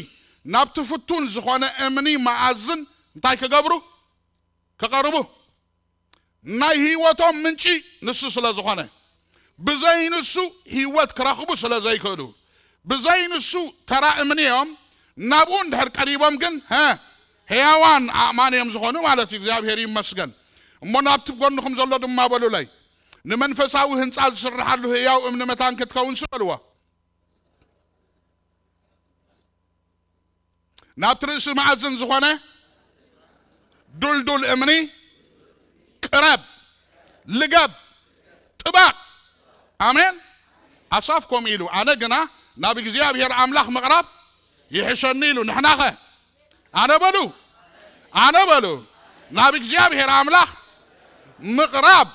ናብቲ ፍቱን ዝኾነ እምኒ መኣዝን እንታይ ክገብሩ? ክቐርቡ። ናይ ህይወቶም ምንጪ ንሱ ስለ ዝኾነ፣ ብዘይ ንሱ ህይወት ክረኽቡ ስለ ዘይክእሉ፣ ብዘይ ንሱ ተራ እምኒ እዮም። ናብኡ እንድሕር ቀሪቦም ግን፣ ሀ፣ ሕያዋን ኣእማን እዮም ዝኾኑ ማለት እዩ። እግዚኣብሔር ይመስገን። እሞ ናብቲ ጎንኹም ዘሎ ድማ በሉለይ፣ ንመንፈሳዊ ህንፃ ዝስርሓሉ ህያው እምኒ መታን ክትከውን ስበልዎ። ናብቲ ርእሲ መኣዝን ዝኾነ ዱልዱል እምኒ ቅረብ፣ ልገብ፣ ጥባቕ። ኣሜን። ኣሳፍ ከምኡ ኢሉ፣ ኣነ ግና ናብ እግዚኣብሔር ኣምላኽ ምቕራብ ይሕሸኒ ኢሉ። ንሕናኸ? ኣነ በሉ፣ ኣነ በሉ፣ ናብ እግዚኣብሔር ኣምላኽ ምቕራብ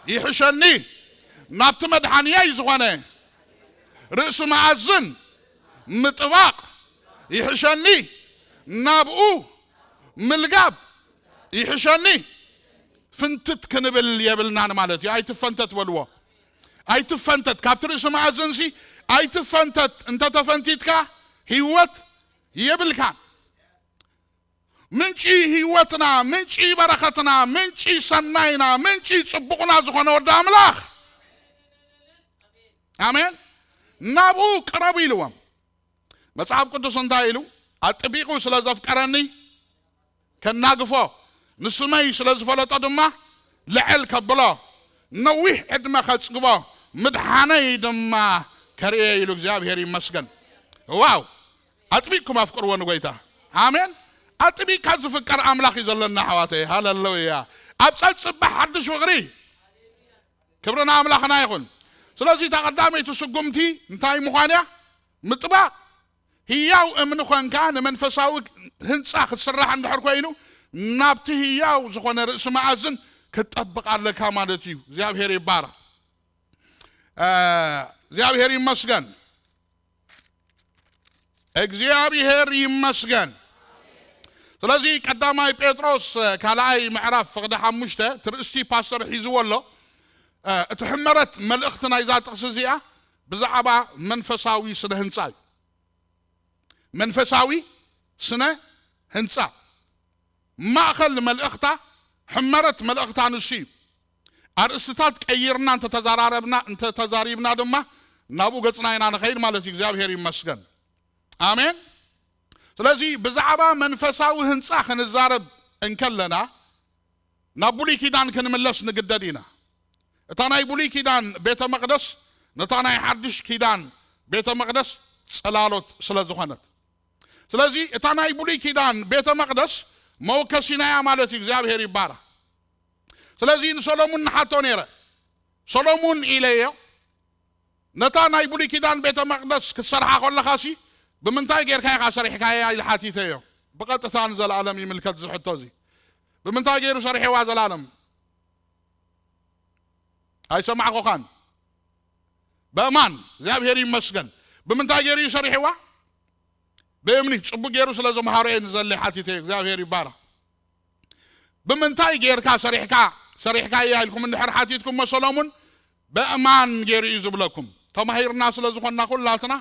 ይሕሸኒ፣ ናብቲ መድሓንየይ ዝኾነ ርእሲ መኣዝን ምጥባቕ ይሕሸኒ፣ ናብኡ ምልጋብ ይሕሸኒ። ፍንትት ክንብል የብልናን ማለት እዩ። ኣይትፈንተት በልዎ። ኣይትፈንተት፣ ካብቲ ርእሲ መኣዝንሲ ኣይትፈንተት። እንተተፈንቲትካ ህይወት የብልካን። ምንጪ ህይወትና፣ ምንጪ በረኸትና፣ ምንጪ ሰናይና፣ ምንጪ ጽቡቕና ዝኾነ ወዲ ኣምላኽ። ኣሜን። ናብኡ ቅረቡ ኢልዎም። መጽሓፍ ቅዱስ እንታይ ኢሉ? ኣጥቢቑ ስለ ዘፍቀረኒ ከናግፎ፣ ንስመይ ስለ ዝፈለጦ ድማ ልዕል ከብሎ፣ ነዊሕ ዕድመ ከጽግቦ፣ ምድሓነይ ድማ ከርእየ ኢሉ። እግዚኣብሔር ይመስገን። ዋው! ኣጥቢቕኩም ኣፍቅርዎ ንጎይታ። ኣሜን። ኣጥቢቕካ ዝፍቀር ኣምላኽ እዩ ዘለና ኣሕዋተይ። ሃሌሉያ። ኣብ ጸጽባሕ ሓድሽ ፍቕሪ። ክብሪ ንኣምላኽና ይኹን። ስለዚ እታ ቀዳመይቲ ስጉምቲ እንታይ ምዃን እያ? ምጥባቕ። ህያው እምኒ ኾንካ ንመንፈሳዊ ህንጻ ክትስራሕ እንድሕር ኮይኑ ናብቲ ህያው ዝኾነ ርእሲ መኣዝን ክትጠብቕ ኣለካ ማለት እዩ። እግዚኣብሔር ይባረኽ። እ፣ እግዚኣብሔር ይመስገን። እግዚኣብሔር ይመስገን። ስለዚ ቀዳማይ ጴጥሮስ ካልኣይ ምዕራፍ ፍቕዲ ሓሙሽተ ትርእስቲ ፓስተር ሒዝዎ ኣሎ። እቲ ሕመረት መልእኽቲ ናይዛ ጥቕሲ እዚኣ ብዛዕባ መንፈሳዊ ስነ ህንጻ እዩ። መንፈሳዊ ስነ ህንጻ ማእኸል መልእኽታ፣ ሕመረት መልእኽታ ንሱ እዩ። ኣርእስትታት ቀይርና እንተተዘራረብና፣ እንተተዛሪብና ድማ ናብኡ ገጽና ኢና ንኸይድ ማለት እዩ። እግዚኣብሔር ይመስገን። ኣሜን። ስለዚ ብዛዕባ መንፈሳዊ ህንጻ ክንዛረብ እንከለና ናብ ብሉይ ኪዳን ክንምለስ ንግደድ ኢና። እታ ናይ ብሉይ ኪዳን ቤተ መቕደስ ነታ ናይ ሓድሽ ኪዳን ቤተ መቕደስ ጽላሎት ስለ ዝኾነት። ስለዚ እታ ናይ ብሉይ ኪዳን ቤተ መቕደስ መወከሲናያ ማለት እዩ። እግዚኣብሔር ይባረኽ። ስለዚ ንሰሎሙን ንሓቶ ነይረ። ሰሎሙን ኢለዮ፣ ነታ ናይ ብሉይ ኪዳን ቤተ መቕደስ ክትሰርሓ ከለኻሲ ብምንታይ ጌርካ ኢኻ ሰሪሕካያ ኢለ ሓቲተዮ። ብቐጥታ ንዘለኣለም ይምልከት እዚ ሕቶ እዚ። ብምንታይ ገይሩ ሰሪሕዋ ዘላለም? ኣይሰማዕኩኻን። በእማን እግዚኣብሔር ይመስገን። ብምንታይ ገይሩ እዩ ሰሪሕዋ? ብእምኒ። ጽቡቅ ገይሩ ስለ ዘምሃሮ እየ ንዘሊ ሓቲተ። እግዚኣብሔር ይባረኽ። ብምንታይ ጌርካ ሰሪሕካ፣ ሰሪሕካ እያ ኢልኩም እንድሕር ሓቲትኩሞ ሰሎሙን በእማን ገይሩ እዩ ዝብለኩም። ተማሂርና ስለ ዝኾንና ኩላትና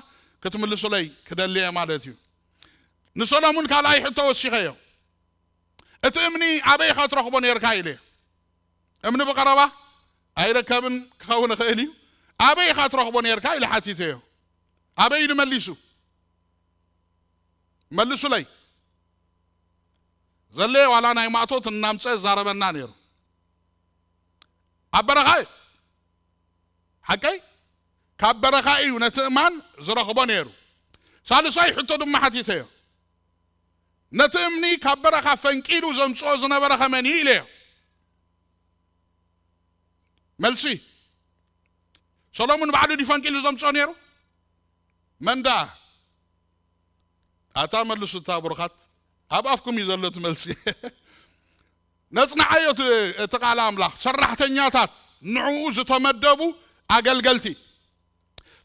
ክትምልሱለይ ክደሊ እየ ማለት እዩ። ንሰሎሙን ካልኣይ ሕቶ ወሲኸዮ። እቲ እምኒ ኣበይ ኢኻ ትረኽቦ ነይርካ ኢለ። እምኒ ብቐረባ ኣይርከብን ክኸውን ይኽእል እዩ። ኣበይ ኢኻ ትረኽቦ ነይርካ ኢለ ሓቲተዮ። ኣበይ ኢሉ መሊሱ? መልሱለይ። ዘለ ዋላ ናይ ማእቶት እናምፀ ዛረበና ነይሩ። ኣብ በረኻ እዩ። ሓቀይ? ካብ በረኻ እዩ ነቲ እማን ዝረኽቦ ነይሩ። ሳልሳይ ሕቶ ድማ ሓቲተዮ። ነቲ እምኒ ካብ በረኻ ፈንቂሉ ዘምፅኦ ዝነበረ ኸመን እዩ ኢለዮ። መልሲ፣ ሰሎሙን ባዕሉ ድዩ ፈንቂሉ ዘምፅኦ ነይሩ? መን ደኣ? ኣታ መልሱ እታ ብሩኻት፣ ኣብ ኣፍኩም እዩ ዘሎ እቲ መልሲ። ነጽንዓዮ እቲ፣ እቲ ቃል ኣምላኽ፣ ሰራሕተኛታት፣ ንዕኡ ዝተመደቡ ኣገልገልቲ።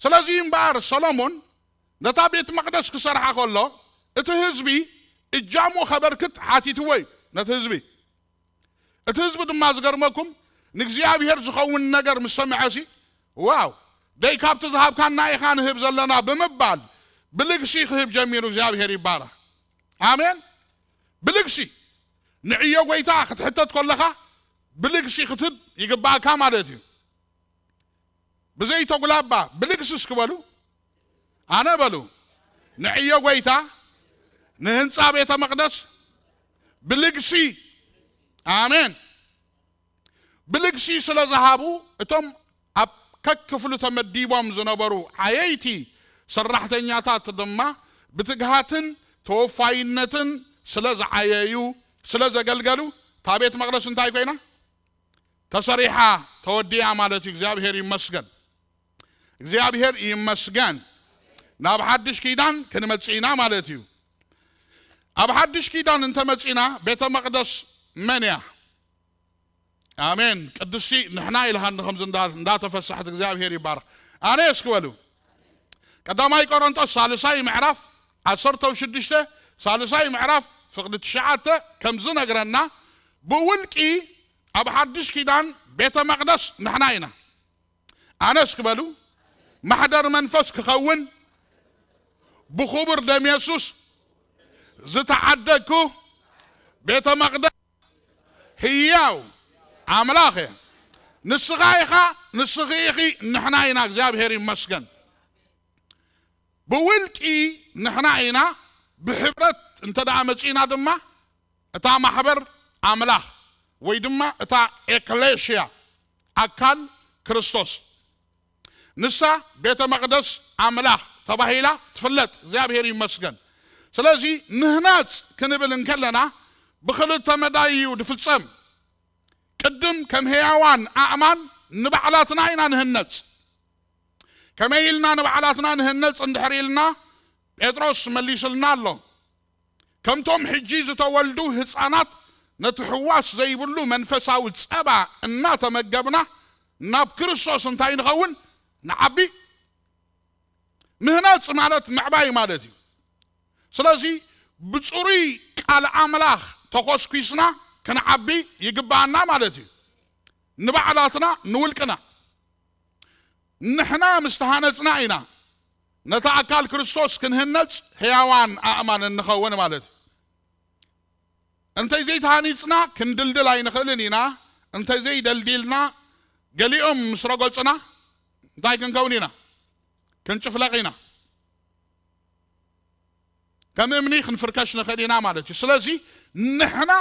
ስለዚ እምበኣር ሰሎሞን ነታ ቤት መቕደስ ክሰርሓ ከሎ፣ እቲ ህዝቢ እጃሙ ኸበርክት ሓቲትዎ እዩ፣ ነቲ ህዝቢ። እቲ ህዝቢ ድማ ዝገርመኩም ንእግዚኣብሔር ዝኸውን ነገር ምስ ሰምዐሲ፣ ዋው፣ ደይ ካብቲ ዝሃብካና ኢኻ ንህብ ዘለና ብምባል ብልግሲ ክህብ ጀሚሩ። እግዚኣብሔር ይባረኽ። ኣሜን። ብልግሲ ንዕዮ ጎይታ ክትሕተት ከለኻ ብልግሲ ክትህብ ይግባእካ ማለት እዩ። ብዘይተጉላባ ብልግሲ እስኪ በሉ። ኣነ በሉ ንዕዮ ጎይታ ንህንፃ ቤተ መቅደስ ብልግሲ። ኣሜን። ብልግሲ ስለ ዝሃቡ፣ እቶም ኣብ ከክፍሉ ተመዲቦም ዝነበሩ ዓየይቲ ሰራሕተኛታት ድማ ብትግሃትን ተወፋይነትን ስለ ዝዓየዩ፣ ስለ ዘገልገሉ፣ እታ ቤት መቕደስ እንታይ ኮይና? ተሰሪሓ፣ ተወዲኣ ማለት እዩ። እግዚኣብሔር ይመስገን። እግዚኣብሔር ይመስገን። ናብ ሓድሽ ኪዳን ክንመጽእ ኢና ማለት እዩ። ኣብ ሓድሽ ኪዳን እንተመጺእና፣ ቤተ መቕደስ መን እያ? ኣሜን። ቅድስቲ ንሕና ኢልሃኒ ከምዚ እንዳ-፣ እንዳተፈሳሕት እግዚኣብሔር ይባረኽ። ኣነ እስኪ በሉ። ቀዳማይ ቆሮንጦስ ሳልሳይ ምዕራፍ ዓሰርተ ሽዱሽተ፣ ሳልሳይ ምዕራፍ ፍቕዲ ትሽዓተ ከምዚ ነግረና፣ ብውልቂ ኣብ ሓድሽ ኪዳን ቤተ መቕደስ ንሕና ኢና። ኣነ እስኪ በሉ፣ ማሕደር መንፈስ ክኸውን ብኽቡር ደም የሱስ ዝተዓደግኩ ቤተ መቕደስ ህያው ኣምላኽ እየ። ንስኻ ኢኻ፣ ንስኺ ኢኺ፣ ንሕና ኢና። እግዚኣብሔር ይመስገን። ብውልቂ ንሕና ኢና። ብሕብረት እንተ ደኣ መጺእና ድማ፣ እታ ማሕበር ኣምላኽ ወይ ድማ እታ ኤክሌሽያ፣ ኣካል ክርስቶስ፣ ንሳ ቤተ መቕደስ ኣምላኽ ተባሂላ ትፍለጥ። እግዚኣብሔር ይመስገን። ስለዚ ምህናጽ ክንብል እንከለና ብኽልተ መዳይ እዩ ዝፍጸም። ቅድም ከም ህያዋን ኣእማን ንባዕላትና ኢና ንህነጽ። ከመይ ኢልና ንባዕላትና ንህነጽ እንድሕር ኢልና፣ ጴጥሮስ መሊስልና ኣሎ። ከምቶም ሕጂ ዝተወልዱ ህፃናት ነቲ ሕዋስ ዘይብሉ መንፈሳዊ ጸባ እናተመገብና ናብ ክርስቶስ እንታይ ንኸውን? ንዓቢ። ምህናጽ ማለት ምዕባይ ማለት እዩ። ስለዚ ብጽሩይ ቃል ኣምላኽ ተኾስኲስና ክንዓቢ ይግባኣና ማለት እዩ። ንባዕላትና ንውልቅና። ንሕና ምስ ተሃነጽና ኢና ነቲ ኣካል ክርስቶስ ክንህነጽ ሕያዋን ኣእማን እንኸውን ማለት እዩ። እንተ ዘይተሃኒጽና ክንድልድል ኣይንኽእልን ኢና። እንተ ዘይደልዲልና፣ ገሊኦም ምስ ረገጹና እንታይ ክንከውን ኢና? ክንጭፍለቕ ኢና። ከም እምኒ ክንፍርከሽ ንኽእል ኢና ማለት እዩ። ስለዚ ንሕና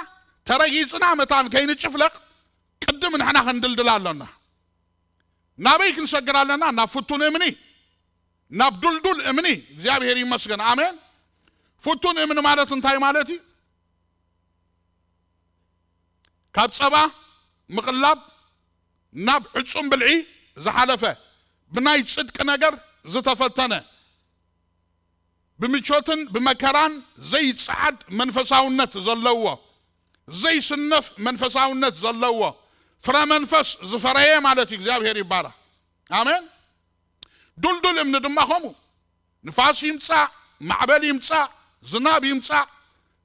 ተረጊጽና መታን ከይንጭፍለቕ ቅድም ንሕና ክንድልድል ኣሎና። ናበይ ክንሰግር ኣለና? ናብ ፍቱን እምኒ፣ ናብ ዱልዱል እምኒ። እግዚኣብሔር ይመስገን። ኣሜን። ፍቱን እምኒ ማለት እንታይ ማለት እዩ? ካብ ጸባ ምቕላብ ናብ ዕጹም ብልዒ ዝሓለፈ፣ ብናይ ጽድቂ ነገር ዝተፈተነ፣ ብምቾትን ብመከራን ዘይጸዓድ መንፈሳውነት ዘለዎ፣ ዘይስነፍ መንፈሳውነት ዘለዎ፣ ፍረ መንፈስ ዝፈረየ ማለት እዩ። እግዚኣብሔር ይባረኽ። ኣሜን። ዱልዱል እምኒ ድማ ከምኡ። ንፋስ ይምጻእ፣ ማዕበል ይምጻእ፣ ዝናብ ይምጻእ፣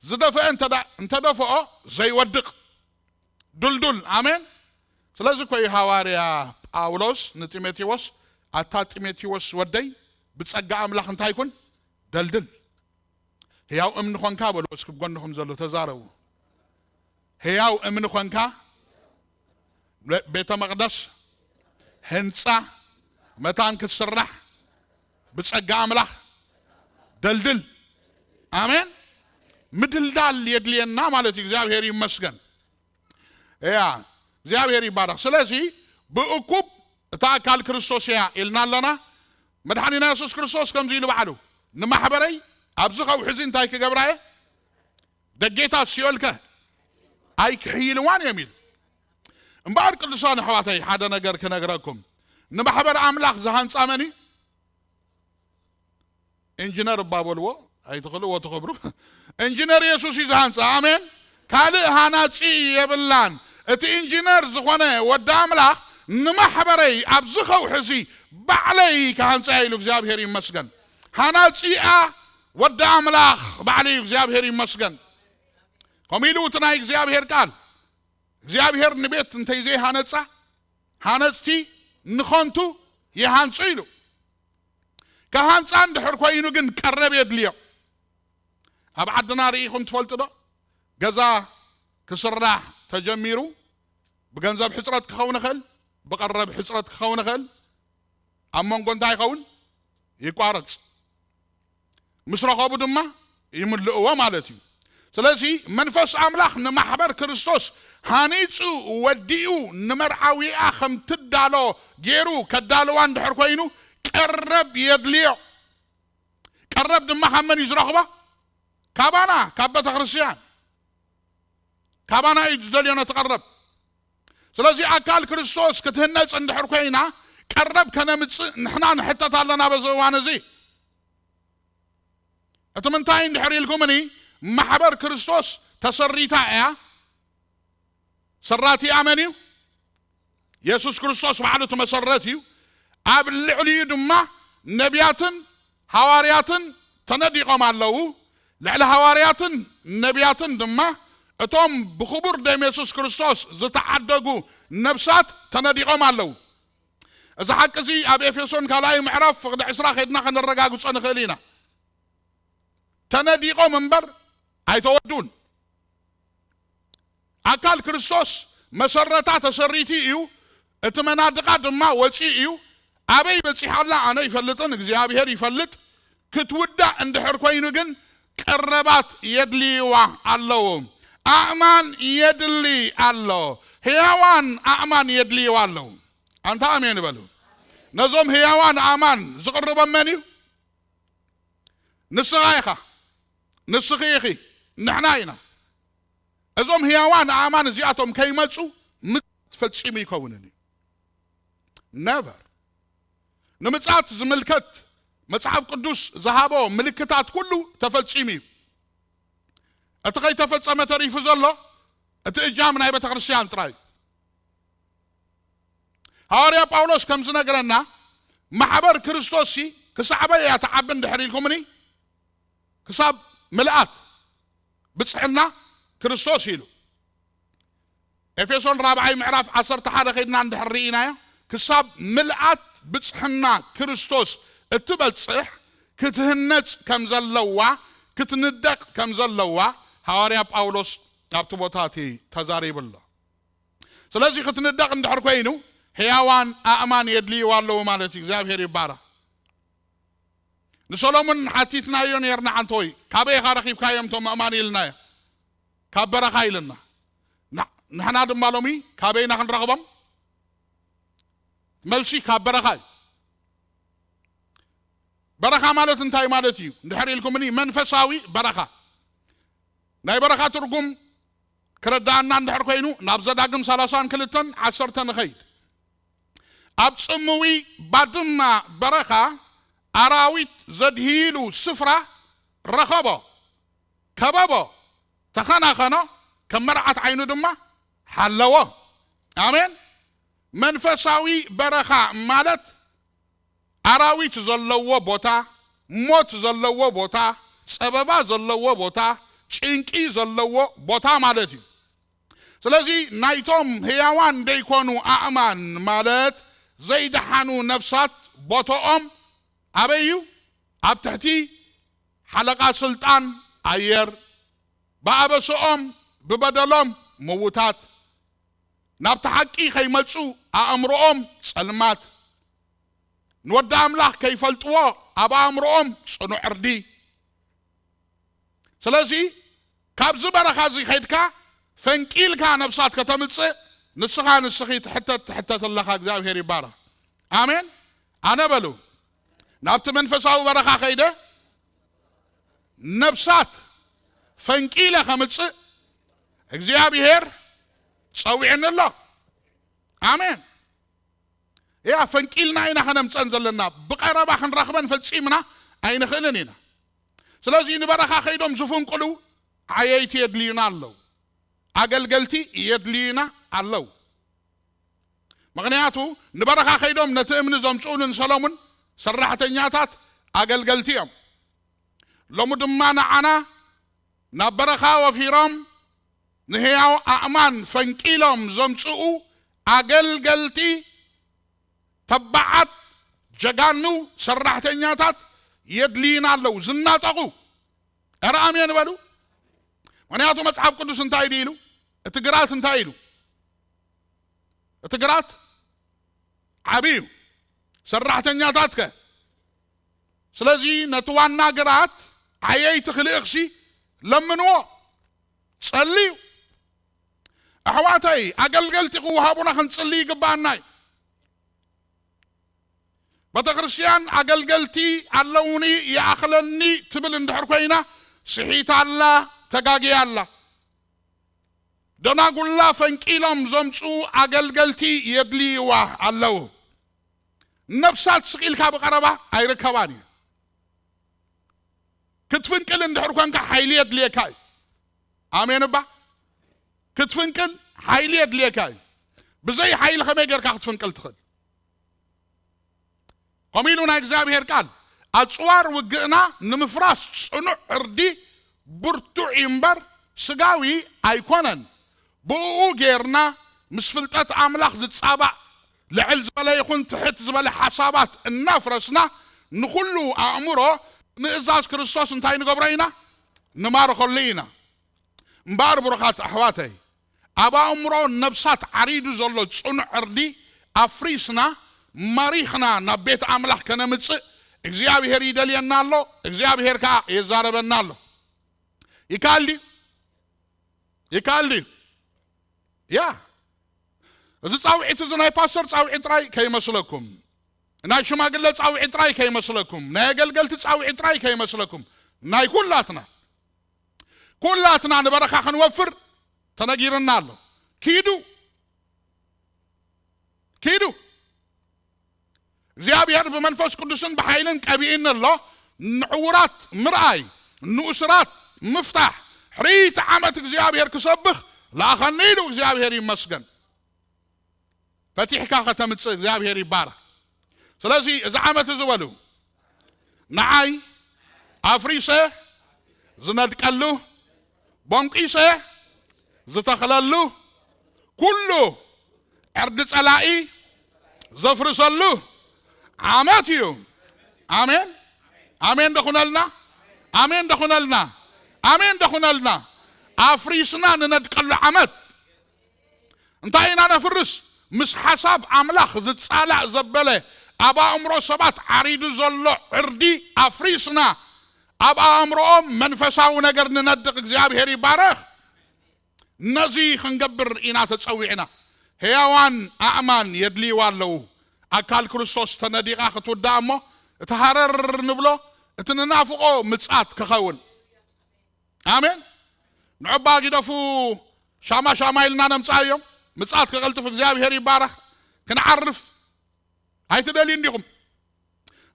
ዝደፈአ እንተ-፣ እንተደፈኦ ዘይወድቕ ዱልዱል። ኣሜን። ስለዚ እኮ እዩ ሃዋርያ ጳውሎስ ንጢሞቴዎስ፣ "ኣታ ጢሞቴዎስ ወደይ፣ ብጸጋ ኣምላኽ እንታይ ኩን? ደልድል። ህያው እምኒ ኾንካ" በልዎ እስኪ ብጎንኹም ዘሎ ተዛረቡ። "ህያው እምኒ ኾንካ፣ ቤተ መቕደስ፣ ህንጻ፣ መታን ክትስራሕ፣ ብጸጋ ኣምላኽ ደልድል።" ኣሜን። ምድልዳል የድልየና ማለት እዩ። እግዚኣብሔር ይመስገን። እያ፣ እግዚኣብሔር ይባረኽ። ስለዚ ብእኩብ እታ ኣካል ክርስቶስ እያ ኢልና ኣለና። መድሓኒና የሱስ ክርስቶስ ከምዚ ኢሉ ባዕሉ፣ "ንማሕበረይ ኣብዚ ከውሒ እዚ እንታይ ክገብራ እየ? ደጌታት ሲኦልከ ኣይክሕይልዋን እዮም" ኢሉ። እምበኣር ቅዱሳን ኣሕዋተይ፣ ሓደ ነገር ክነግረኩም። ንማሕበር ኣምላኽ ዝሃንጻ መን እዩ? ኢንጂነር እባ በልዎ፣ ኣይትኽእልዎ ትኽብሩ። ኢንጂነር የሱስ እዩ ዝሃንጻ። ኣሜን። ካልእ ሃናጺ የብላን። እቲ ኢንጂነር ዝኾነ ወዲ ኣምላኽ፣ "ንማሕበረይ ኣብዚ ከውሒ እዚ ባዕለይ ክሃንጻ" ኢሉ። እግዚኣብሔር ይመስገን። ሃናጺኣ ወዲ ኣምላኽ ባዕሉ እዩ። እግዚኣብሔር ይመስገን። ከምኡ ኢሉ እቲ ናይ እግዚኣብሔር ቃል፣ "እግዚኣብሔር ንቤት እንተይዘይሃነጻ፣ ሃነጽቲ ንኸንቱ ይሃንጹ" ኢሉ። ክሃንጻ እንድሕር ኮይኑ ግን ቀረብ የድልዮ። ኣብ ዓድና ርኢኹም ትፈልጡ ዶ? ገዛ ክስራሕ ተጀሚሩ፣ ብገንዘብ ሕጽረት ክኸውን ይኽእል፣ ብቀረብ ሕጽረት ክኸውን ይኽእል። ኣብ መንጎ እንታይ ይኸውን? ይቋረጽ። ምስ ረኸቡ ድማ ይምልእዎ ማለት እዩ። ስለዚ መንፈስ ኣምላኽ ንማሕበር ክርስቶስ ሃኒጹ ወዲኡ ንመርዓዊኣ ከም ትዳሎ ገይሩ ከዳልዋ እንድሕር ኮይኑ፣ ቀረብ የድልዮ። ቀረብ ድማ ካብ መን እዩ ዝረኽቦ? ካባና፣ ካብ ቤተ ክርስቲያን። ካባና እዩ ዝደልዮ ነቲ ቀረብ። ስለዚ ኣካል ክርስቶስ ክትህነጽ እንድሕር ኮይና፣ ቀረብ ከነምጽእ ንሕና ንሕተት ኣለና በዚ እዋን እዚ። እቲ ምንታይ እንድሕር ኢልኩምኒ፣ ማሕበር ክርስቶስ ተሰሪታ እያ። ሰራቲኣ መን እዩ? የሱስ ክርስቶስ ባዕሉ እቲ መሰረት እዩ። ኣብ ልዕሊኡ ድማ ነቢያትን ሃዋርያትን ተነዲቖም ኣለዉ። ልዕሊ ሃዋርያትን ነቢያትን ድማ እቶም ብኽቡር ደም የሱስ ክርስቶስ ዝተዓደጉ ነብሳት ተነዲቖም ኣለዉ። እዚ ሓቂ እዚ ኣብ ኤፌሶን ካልኣይ ምዕራፍ ፍቕዲ ዕስራ ከይድና ከነረጋግጾ ንኽእል ኢና። ተነዲቖም እምበር ኣይተወዱን። ኣካል ክርስቶስ መሰረታ ተሰሪቱ እዩ፣ እቲ መናድቓ ድማ ወፂኡ እዩ። ኣበይ በፂሓ ኣላ ኣነ ይፈልጥን እግዚኣብሔር ይፈልጥ። ክትውዳእ እንድሕር ኮይኑ ግን ቀረባት የድልይዋ ኣለዉ። ኣእማን የድሊ ኣሎ። ህያዋን ኣእማን የድልይዋ ኣለዉ። ኣንታ ኣሜን በሉ። ነዞም ህያዋን ኣእማን ዝቕርቦም መን እዩ? ንስኻ ኢኻ፣ ንስኺ ኢኺ፣ ንሕና ኢና። እዞም ህያዋን ኣእማን እዚኣቶም ከይመጹ ምጽኣት ፈጺሙ ይከውንን እዩ። ነቨር። ንምጽኣት ዝምልከት መጽሓፍ ቅዱስ ዝሃቦ ምልክታት ኩሉ ተፈጺሙ እዩ። እቲ ከይተፈጸመ ተሪፉ ዘሎ እቲ እጃም ናይ ቤተ ክርስቲያን ጥራይ እዩ። ሃዋርያ ጳውሎስ ከም ዝነግረና፣ ማሕበር ክርስቶስ ሲ ክሳዕ በይ እያ ትዓቢ እንድሕር ኢልኩምኒ፣ ክሳብ ምልኣት ብጽሕና ክርስቶስ ኢሉ። ኤፌሶን ራብዓይ ምዕራፍ ዓሰርተ ሓደ ከይድና እንድሕር ርኢናዮ፣ ክሳብ ምልኣት ብጽሕና ክርስቶስ እትበጽሕ ክትህነጽ ከም ዘለዋ፣ ክትንደቕ ከም ዘለዋ ሃዋርያ ጳውሎስ ኣብቲ ቦታ እቲ ተዛሪቡ ኣሎ። ስለዚ ክትንደቕ እንድሕር ኮይኑ፣ ህያዋን ኣእማን የድልይዋ ኣለዉ ማለት እዩ። እግዚኣብሔር ይባረኽ። ንሰሎሙን ሓቲትናዮ ነርና፣ "ዓንተወይ፣ ካበይ ኢኻ ረኺብካዮም እቶም ኣእማን?" ኢልናዮ። "ካብ በረኻ" ኢልና። ና-፣ ንሕና ድማ ሎሚ ካበይና ክንረኽቦም? መልሲ ካብ በረኻ እዩ። በረኻ ማለት እንታይ ማለት እዩ እንድሕር ኢልኩምኒ፣ መንፈሳዊ በረኻ። ናይ በረኻ ትርጉም ክረዳኣና እንድሕር ኮይኑ፣ ናብ ዘዳግም ሰላሳን ክልተን ዓሰርተ ንኸይድ። ኣብ ጽምዊ ባድማ በረኻ ኣራዊት ዘድህይሉ ስፍራ ረኸቦ፣ ከበቦ፣ ተኸናኸኖ፣ ከም መርዓት ዓይኑ ድማ ሓለዎ። ኣሜን። መንፈሳዊ በረኻ ማለት ኣራዊት ዘለዎ ቦታ፣ ሞት ዘለዎ ቦታ፣ ጸበባ ዘለዎ ቦታ፣ ጭንቂ ዘለዎ ቦታ ማለት እዩ። ስለዚ ናይቶም ህያዋን ደይኮኑ ኣእማን ማለት ዘይደሓኑ ነፍሳት ቦቶኦም ኣበይ እዩ? ኣብ ትሕቲ ሓለቓ ስልጣን ኣየር፣ ብኣበስኦም ብበደሎም ምውታት፣ ናብቲ ሓቂ ከይመጹ ኣእምሮኦም ጸልማት፣ ንወዲ ኣምላኽ ከይፈልጥዎ ኣብ ኣእምሮኦም ጽኑዕ ዕርዲ። ስለዚ ካብዚ በረኻ እዚ ከይድካ ፈንቂልካ ነብሳት ከተምጽእ ንስኻ ንስኺ ትሕተት ትሕተት ኣለኻ። እግዚኣብሔር ይባረኽ። ኣሜን። ኣነ በሉ ናብቲ መንፈሳዊ በረኻ ከይደ ነብሳት ፈንቂለ ከምጽእ እግዚኣብሔር ጸዊዕኒ ኣሎ። ኣሜን። ያ ፈንቂልና ኢና ከነምፀን ዘለና፣ ብቐረባ ክንረኽበን ፈጺምና ኣይንኽእልን ኢና። ስለዚ ንበረኻ ከይዶም ዝፍንቅሉ ዓየይቲ የድልዩና ኣለዉ፣ ኣገልገልቲ የድልዩና ኣለዉ። ምኽንያቱ ንበረኻ ከይዶም ነቲ እምኒ ዘምጽኡሉ ንሰሎሙን ሰራሕተኛታት ኣገልገልቲ እዮም። ሎሚ ድማ ንዓና ናብ በረኻ ወፊሮም ንህያው ኣእማን ፈንቂሎም ዘምጽኡ ኣገልገልቲ፣ ተባዓት፣ ጀጋኑ ሰራሕተኛታት የድልዩና ኣለዉ። ዝናጠቑ፣ ኧረ ኣሜን በሉ። ምኽንያቱ መጽሓፍ ቅዱስ እንታይ ድዩ ኢሉ? እቲ ግራት እንታይ ኢሉ? እቲ ግራት ዓቢ እዩ፣ ሰራሕተኛታት ከ? ስለዚ ነቲ ዋና ግራት ዓየይቲ ክልእኽሲ ለምንዎ፣ ጸልዩ። ኣሕዋተይ፣ ኣገልገልቲ ክወሃቡና ክንጽሊ ይግባኣና እዩ። ቤተ ክርስቲያን ኣገልገልቲ ኣለውኒ፣ ይኣኽለኒ ትብል እንድሕር ኮይና፣ ስሒታ ኣላ፣ ተጋግያ ኣላ። ደናጉላ ፈንቂሎም ዘምጽኡ ኣገልገልቲ የድልይዋ ኣለዉ። ነብሳት ስቕ ኢልካ ብቐረባ ኣይርከባን እዩ። ክትፍንቅል እንድሕር ኮንካ ሓይሊ የድልየካ እዩ። ኣሜን እባ። ክትፍንቅል ሓይሊ የድልየካ እዩ። ብዘይ ሓይሊ ከመይ ጌርካ ክትፍንቅል ትኽእል? ከምኡ ኢሉ ናይ እግዚኣብሔር ቃል፣ ኣጽዋር ውግእና ንምፍራስ ጽኑዕ ዕርዲ ብርቱዕ እዩ እምበር ስጋዊ ኣይኮነን። ብእኡ ጌርና ምስ ፍልጠት ኣምላኽ ዝጻባእ ልዕል ዝበለ ይኹን ትሕት ዝበለ ሓሳባት እናፍረስና ንኹሉ ኣእምሮ ምእዛዝ ክርስቶስ እንታይ ንገብሮ ኢና? ንማርኸሉ ኢና። እምበኣር ብሩኻት ኣሕዋተይ፣ ኣብ ኣእምሮ ነብሳት ዓሪዱ ዘሎ ጽኑዕ ዕርዲ ኣፍሪስና ማሪኽና ናብ ቤት ኣምላኽ ከነምጽእ እግዚኣብሔር ይደልየና ኣሎ። እግዚኣብሔር ከኣ የዛረበና ኣሎ። ይከኣል ድዩ? ይከኣል ድዩ? ያ፣ እዚ ጻውዒት እዚ ናይ ፓስተር ጻውዒት ጥራይ ከይመስለኩም፣ ናይ ሽማግለ ጻውዒት ጥራይ ከይመስለኩም፣ ናይ ኣገልገልቲ ጻውዒት ጥራይ ከይመስለኩም፣ ናይ ኩላትና፣ ኩላትና ንበረኻ ክንወፍር ተነጊርና ኣሎ። ኪዱ፣ ኪዱ። እግዚኣብሔር ብመንፈስ ቅዱስን ብሓይልን ቀቢእኒ ኣሎ። ንዕዉራት ምርኣይ፣ ንእሱራት ምፍታሕ፣ ሕርይቲ ዓመት እግዚኣብሔር ክሰብኽ ለኣኸኒ ኢሉ። እግዚኣብሔር ይመስገን። ፈቲሕካ ከተምጽእ እግዚኣብሔር ይባረኽ። ስለዚ እዚ ዓመት እዚ በሉ፣ ንዓይ ኣፍሪሰ ዝነድቀሉ፣ ቦንቂሰ ዝተኽለሉ፣ ኩሉ ዕርዲ ጸላኢ ዘፍርሰሉ ዓመት እዩ። ኣሜን፣ ኣሜን ደኹነልና፣ ኣሜን ደኹነልና፣ ኣሜን ደኹነልና። ኣፍሪስና ንነድቀሉ ዓመት። እንታይ ኢና ነፍርስ? ምስ ሓሳብ ኣምላኽ ዝጻላእ ዘበለ፣ ኣብ ኣእምሮ ሰባት ዓሪዱ ዘሎ ዕርዲ ኣፍሪስና፣ ኣብ ኣእምሮኦም መንፈሳዊ ነገር ንነድቕ። እግዚኣብሔር ይባረኽ። ነዚ ክንገብር ኢና ተጸዊዕና። ሕያዋን ኣእማን የድልይዋ ኣለዉ። ኣካል ክርስቶስ ተነዲቓ ክትውዳእ እሞ፣ እቲ ሃረር ንብሎ፣ እቲ ንናፍቖ ምጽኣት ክኸውን። ኣሜን። ንዑባ ግደፉ፣ ሻማ ሻማ ኢልና ነምጽኣዮም። ምጽኣት ክቐልጥፍ እግዚኣብሔር ይባረኽ። ክንዓርፍ ኣይትደልዩ እንዲኹም?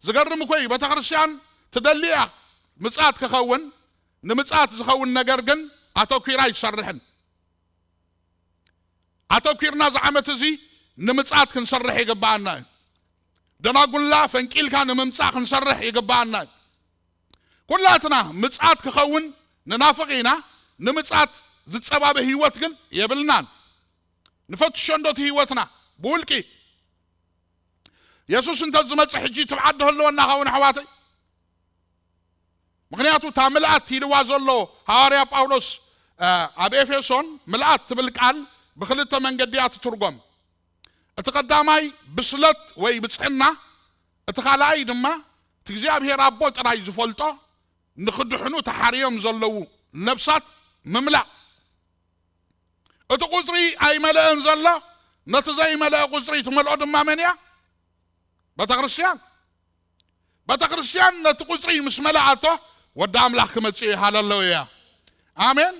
ዝገርም እኮ እዩ። ቤተ ክርስቲያን ትደሊ እያ ምጽኣት ክኸውን፣ ንምጽኣት ዝኸውን ነገር ግን ኣተኲራ ኣይትሰርሕን። ኣተኲርና እዚ ዓመት እዚ ንምጽኣት ክንሰርሕ ይግብኣና እዩ። ደናጉላ ፈንቂልካ ንምምጻእ ክንሰርሕ ይግብኣና እዩ። ኩላትና ምጽኣት ክኸውን ንናፍቕ ኢና። ንምጽኣት ዝጸባበ ህይወት ግን የብልናን። ንፈትሾ እንዶ እቲ ህይወትና ብውልቂ። የሱስ እንተ ዝመጽእ ሕጂ ትብዓት ዶ ህልወና ኸውን ኣሕዋተይ? ምኽንያቱ እታ ምልኣት ኢልዋ ዘሎ ሃዋርያ ጳውሎስ፣ እ፣ ኣብ ኤፌሶን ምልኣት ትብል ቃል ብኽልተ መንገዲ እያ ትትርጎም። እቲ ቀዳማይ ብስለት ወይ ብጽዕና፣ እቲ ካልኣይ ድማ እቲ እግዚኣብሔር ኣቦ ጥራይ ዝፈልጦ ንኽድሕኑ ተሓርዮም ዘለዉ ነብሳት ምምላእ። እቲ ቁጽሪ ኣይመልአን ዘሎ፣ ነቲ ዘይመልአ ቁጽሪ ትመልኦ ድማ መን እያ? ቤተ ክርስቲያን። ቤተ ክርስቲያን ነቲ ቁጽሪ ምስ መላኣቶ ወዲ ኣምላኽ ክመጽእ እዩ። ሃለሉያ። ኣሜን።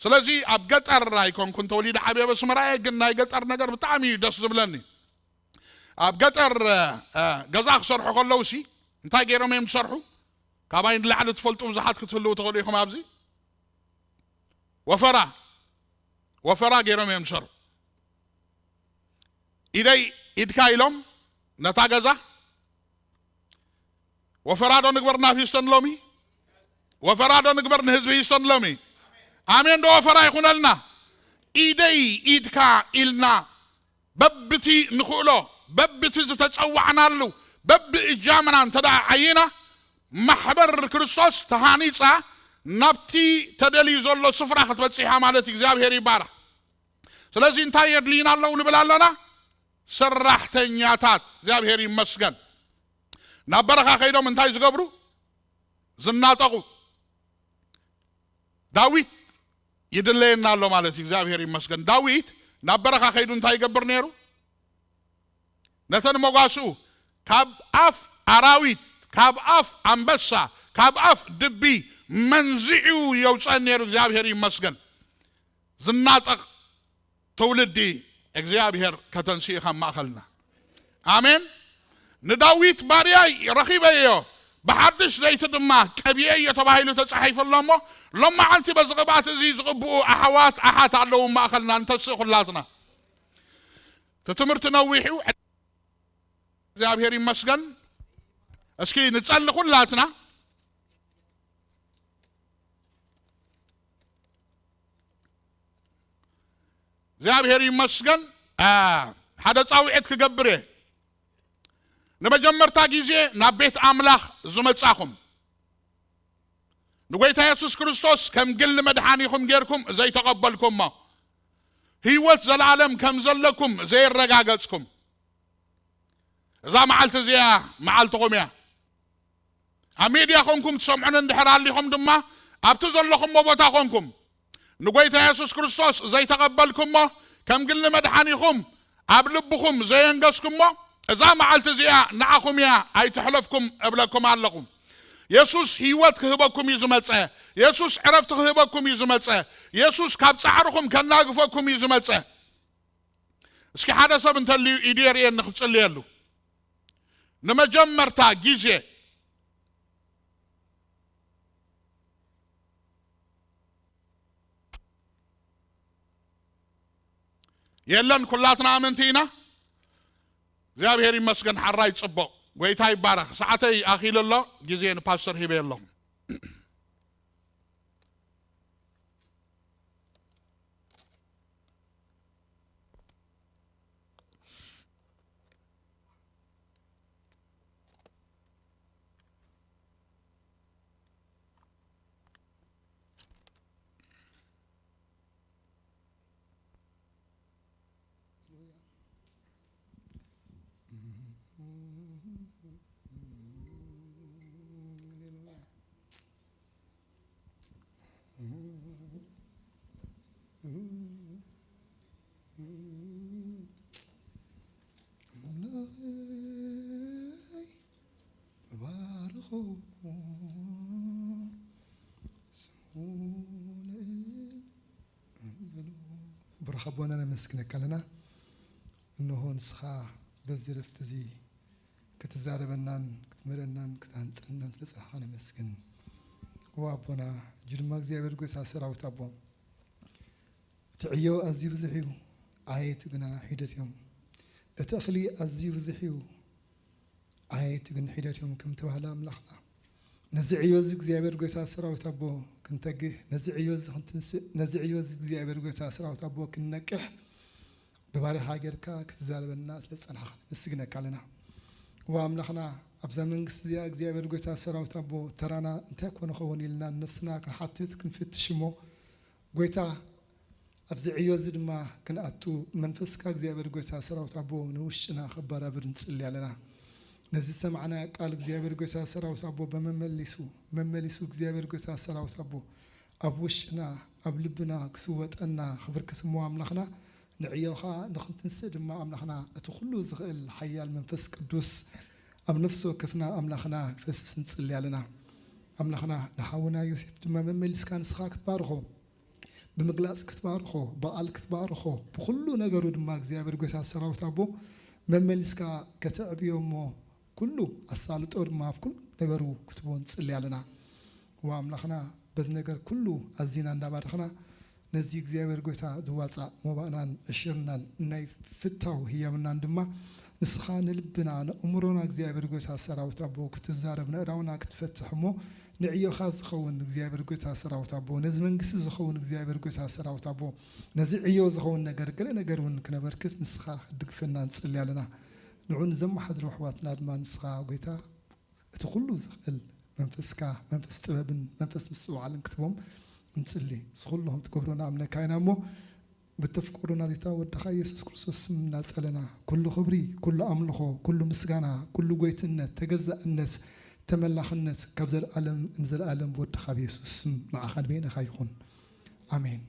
ስለዚ ኣብ ገጠር ኣይኮንኩን ተወሊደ ዓብየ፣ በስመራ እየ፣ ግን ናይ ገጠር ነገር ብጣዕሚ እዩ ደስ ዝብለኒ። ኣብ ገጠር፣ እ፣ እ፣ ገዛ ክሰርሑ ከለውሲ እንታይ ገይሮም እዮም ዝሰርሑ? ካባይ ንላዕሊ ትፈልጡ ብዙሓት ክትህልዉ ትኽእሉ ኢኹም ኣብዚ። ወፈራ፣ ወፈራ ገይሮም እዮም ዝሰርሑ። ኢደይ ኢድካ ኢሎም ነታ ገዛ። ወፈራ ዶ ንግበር ናብ ሂውስተን ሎሚ? ወፈራ ዶ ንግበር ንህዝቢ ሂውስተን ሎሚ? ኣሜን ዶ? ወፈራ ይኹነልና። ኢደይ ኢድካ ኢልና በብቲ ንኽእሎ፣ በብቲ ዝተጸዋዕናሉ፣ በብእጃምና እንተ ደኣ ዓይና፣ ማሕበር ክርስቶስ ተሃኒጻ ናብቲ ተደልዩ ዘሎ ስፍራ ክትበጽሕ እያ ማለት እዩ። እግዚኣብሔር ይባረኽ። ስለዚ እንታይ የድልዩና ኣለዉ ንብል ኣለና? ሰራሕተኛታት። እግዚኣብሔር ይመስገን። ናብ በረኻ ከይዶም እንታይ ዝገብሩ? ዝናጠቑ። ዳዊት ይድለየና ኣሎ ማለት እዩ። እግዚኣብሔር ይመስገን። ዳዊት ናብ በረኻ ከይዱ እንታይ ይገብር ነይሩ? ነተን መጓስኡ ካብ ኣፍ ኣራዊት፣ ካብ ኣፍ ኣንበሳ፣ ካብ ኣፍ ድቢ መንዚዑ የውፀን ነይሩ። እግዚኣብሔር ይመስገን። ዝናጠቕ ትውልዲ እግዚኣብሔር ከተንስኡ ካብ ማእኸልና። ኣሜን። ንዳዊት ባርያይ ረኺበዮ፣ ብሓድሽ ዘይቲ ድማ ቀቢኤዮ ተባሂሉ ተጻሒፉ ኣሎ እሞ፣ ሎማዓንቲ በዚ ቅብኣት እዚ ዝቕብኡ ኣሕዋት ኣሓት ኣለዉ ማእኸልና፣ ንተስእ ኩላትና። እቲ ትምህርቲ ነዊሕ እዩ። እግዚኣብሔር ይመስገን። እስኪ ንጸሊ ኩላትና። እግዚኣብሔር ይመስገን። አ፣ ሓደ ጻውዒት ክገብር እየ። ንመጀመርታ ግዜ ናብ ቤት ኣምላኽ ዝመጻኹም፣ ንጎይታ የሱስ ክርስቶስ ከም ግሊ መድሓኒኹም ጌርኩም ዘይተቐበልኩሞ፣ ህይወት ዘለኣለም ከም ዘለኩም ዘየረጋገጽኩም፣ እዛ መዓልቲ እዚኣ መዓልትኹም እያ። ኣብ ሜድያ ኾንኩም ትሰምዑኒ እንድሕር ኣሊኹም ድማ፣ ኣብቲ ዘለኹምዎ ቦታ ኾንኩም ንጎይታ የሱስ ክርስቶስ ዘይተቐበልኩሞ፣ ከም ግሊ መድሓኒኹም ኣብ ልብኹም ዘየንገስኩሞ፣ እዛ መዓልቲ እዚኣ ንዓኹም እያ፣ ኣይትሕለፍኩም እብለኩም ኣለኹ። የሱስ ህይወት ክህበኩም እዩ ዝመጸ። የሱስ ዕረፍቲ ክህበኩም እዩ ዝመጸ። የሱስ ካብ ጻዕርኹም ከናግፈኩም እዩ ዝመጸ። እስኪ ሓደ ሰብ እንተልዩ ኢዱ የርእየኒ ክጽልየሉ። ንመጀመርታ ግዜ የለን፣ ኩላትና ኣመንቲ ኢና። እግዚኣብሔር ይመስገን፣ ሓራይ ጽቡቕ፣ ጎይታ ይባረኽ። ሰዓተይ ኣኺሉ ኣሎ፣ ግዜ ንፓስተር ሂበ ኣለኹ። ኣምላኸይ ባርኾ፣ ስሙ ንእል በሉ። ብሩኽ ኣቦና ነመስግነካ ኣለና። እንሆ ንስኻ በዚ ረፍቲ እዚ ክትዛረበናን ክትምህረናን ክትሃንጸናን ስለ ጸናሕካ ነመስግን። እወ ኣቦና፣ ሕጂ ድማ እግዚኣብሔር ጎይታ ሰራዊት ኣቦ፣ እቲ ዕዮ ኣዝዩ ብዙሕ እዩ፣ ዓየይቲ ግና ሒደት እዮም። እቲ እኽሊ ኣዝዩ ብዙሕ እዩ፣ ዓየይቲ ግን ሒደት እዮም ከም ተባህለ ኣምላኽና፣ ነዚ ዕዮ እዚ እግዚኣብሔር ጎይታ ሰራዊት ኣቦ ክንተግህ፣ ነዚ ዕዮ እዚ ክንትንስእ፣ ነዚ ዕዮ እዚ እግዚኣብሔር ጎይታ ሰራዊት ኣቦ ክንነቅሕ፣ ብባርያኻ ጌርካ ክትዛረበና ስለ ዝጸናሕካ ነመስግነካ ኣለና። እወ ኣምላኽና፣ ኣብዛ መንግስቲ እዚኣ እግዚኣብሔር ጎይታ ሰራዊት ኣቦ፣ ተራና እንታይ ኮን ኸውን ኢልና ንነፍስና ክንሓትት ክንፍትሽ እሞ፣ ጎይታ ኣብዚ ዕዮ እዚ ድማ ክንኣቱ መንፈስካ እግዚኣብሔር ጎይታ ሰራዊት ኣቦ ንውሽጥና ከባራብር ንጽሊ ኣለና። ነዚ ዝሰማዕናዮ ቃል እግዚኣብሔር ጎይታ ሰራዊት ኣቦ ብመመሊሱ፣ መመሊሱ እግዚኣብሔር ጎይታ ሰራዊት ኣቦ ኣብ ውሽጥና፣ ኣብ ልብና ክስወጠና ክብርክት እሞ ኣምላኽና፣ ንዕዮኻ ንኽንትንስእ ድማ ኣምላኽና፣ እቲ ኩሉ ዝኽእል ሓያል መንፈስ ቅዱስ ኣብ ነፍሲ ወከፍና ኣምላኽና ክፈስስ ንጽሊ ኣለና። ኣምላኽና፣ ንሓውና ዮሴፍ ድማ መመሊስካ ንስኻ ክትባርኾ፣ ብምግላጽ ክትባርኾ፣ ብቓል ክትባርኾ፣ ብኹሉ ነገሩ ድማ እግዚኣብሔር ጎይታ ሰራዊት ኣቦ መመሊስካ ከተዕብዮ እሞ፣ ኩሉ ኣሳልጦ ድማ ኣብ ኩሉ ነገሩ ክትቦ ንጽሊ ኣለና። እወ ኣምላኽና፣ በዚ ነገር ኩሉ ኣዚና እንዳባረኽና፣ ነዚ እግዚኣብሔር ጎይታ ዝዋጻእ ሞባእናን ዕሽርናን ናይ ፍታው ህያብናን ድማ ንስኻ ንልብና ንእምሮና እግዚኣብሔር ጎይታ ሰራዊት ኣቦ ክትዛረብ፣ ንእዳውና ክትፈትሕ እሞ፣ ንዕዮኻ ዝኸውን እግዚኣብሔር ጎይታ ሰራዊት ኣቦ፣ ነዚ መንግስቲ ዝኸውን እግዚኣብሔር ጎይታ ሰራዊት ኣቦ፣ ነዚ ዕዮ ዝኸውን ነገር፣ ገለ ነገር እውን ክነበርክት ንስኻ ክትድግፈና ንጽሊ ኣለና። ንዑ ንዘመሓድሩ ኣሕዋትና ድማ ንስኻ ጎይታ እቲ ኩሉ ዝኽእል መንፈስካ፣ መንፈስ ጥበብን መንፈስ ምስትውዓልን ክትቦም ንጽሊ። እዚ ኩሉ ከም ትገብሮ ንኣምነካ ኢና እሞ፣ ብተፍቅሮ ናዚታ ወድኻ ኢየሱስ ክርስቶስ ስም እናጸለና፣ ኩሉ ክብሪ፣ ኩሉ ኣምልኾ፣ ኩሉ ምስጋና፣ ኩሉ ጎይትነት፣ ተገዛእነት፣ ተመላኽነት ካብ ዘለኣለም ንዘለኣለም ብወድኻ ብየሱስ ስም ንዓኻን በይንኻ ይኹን። ኣሜን።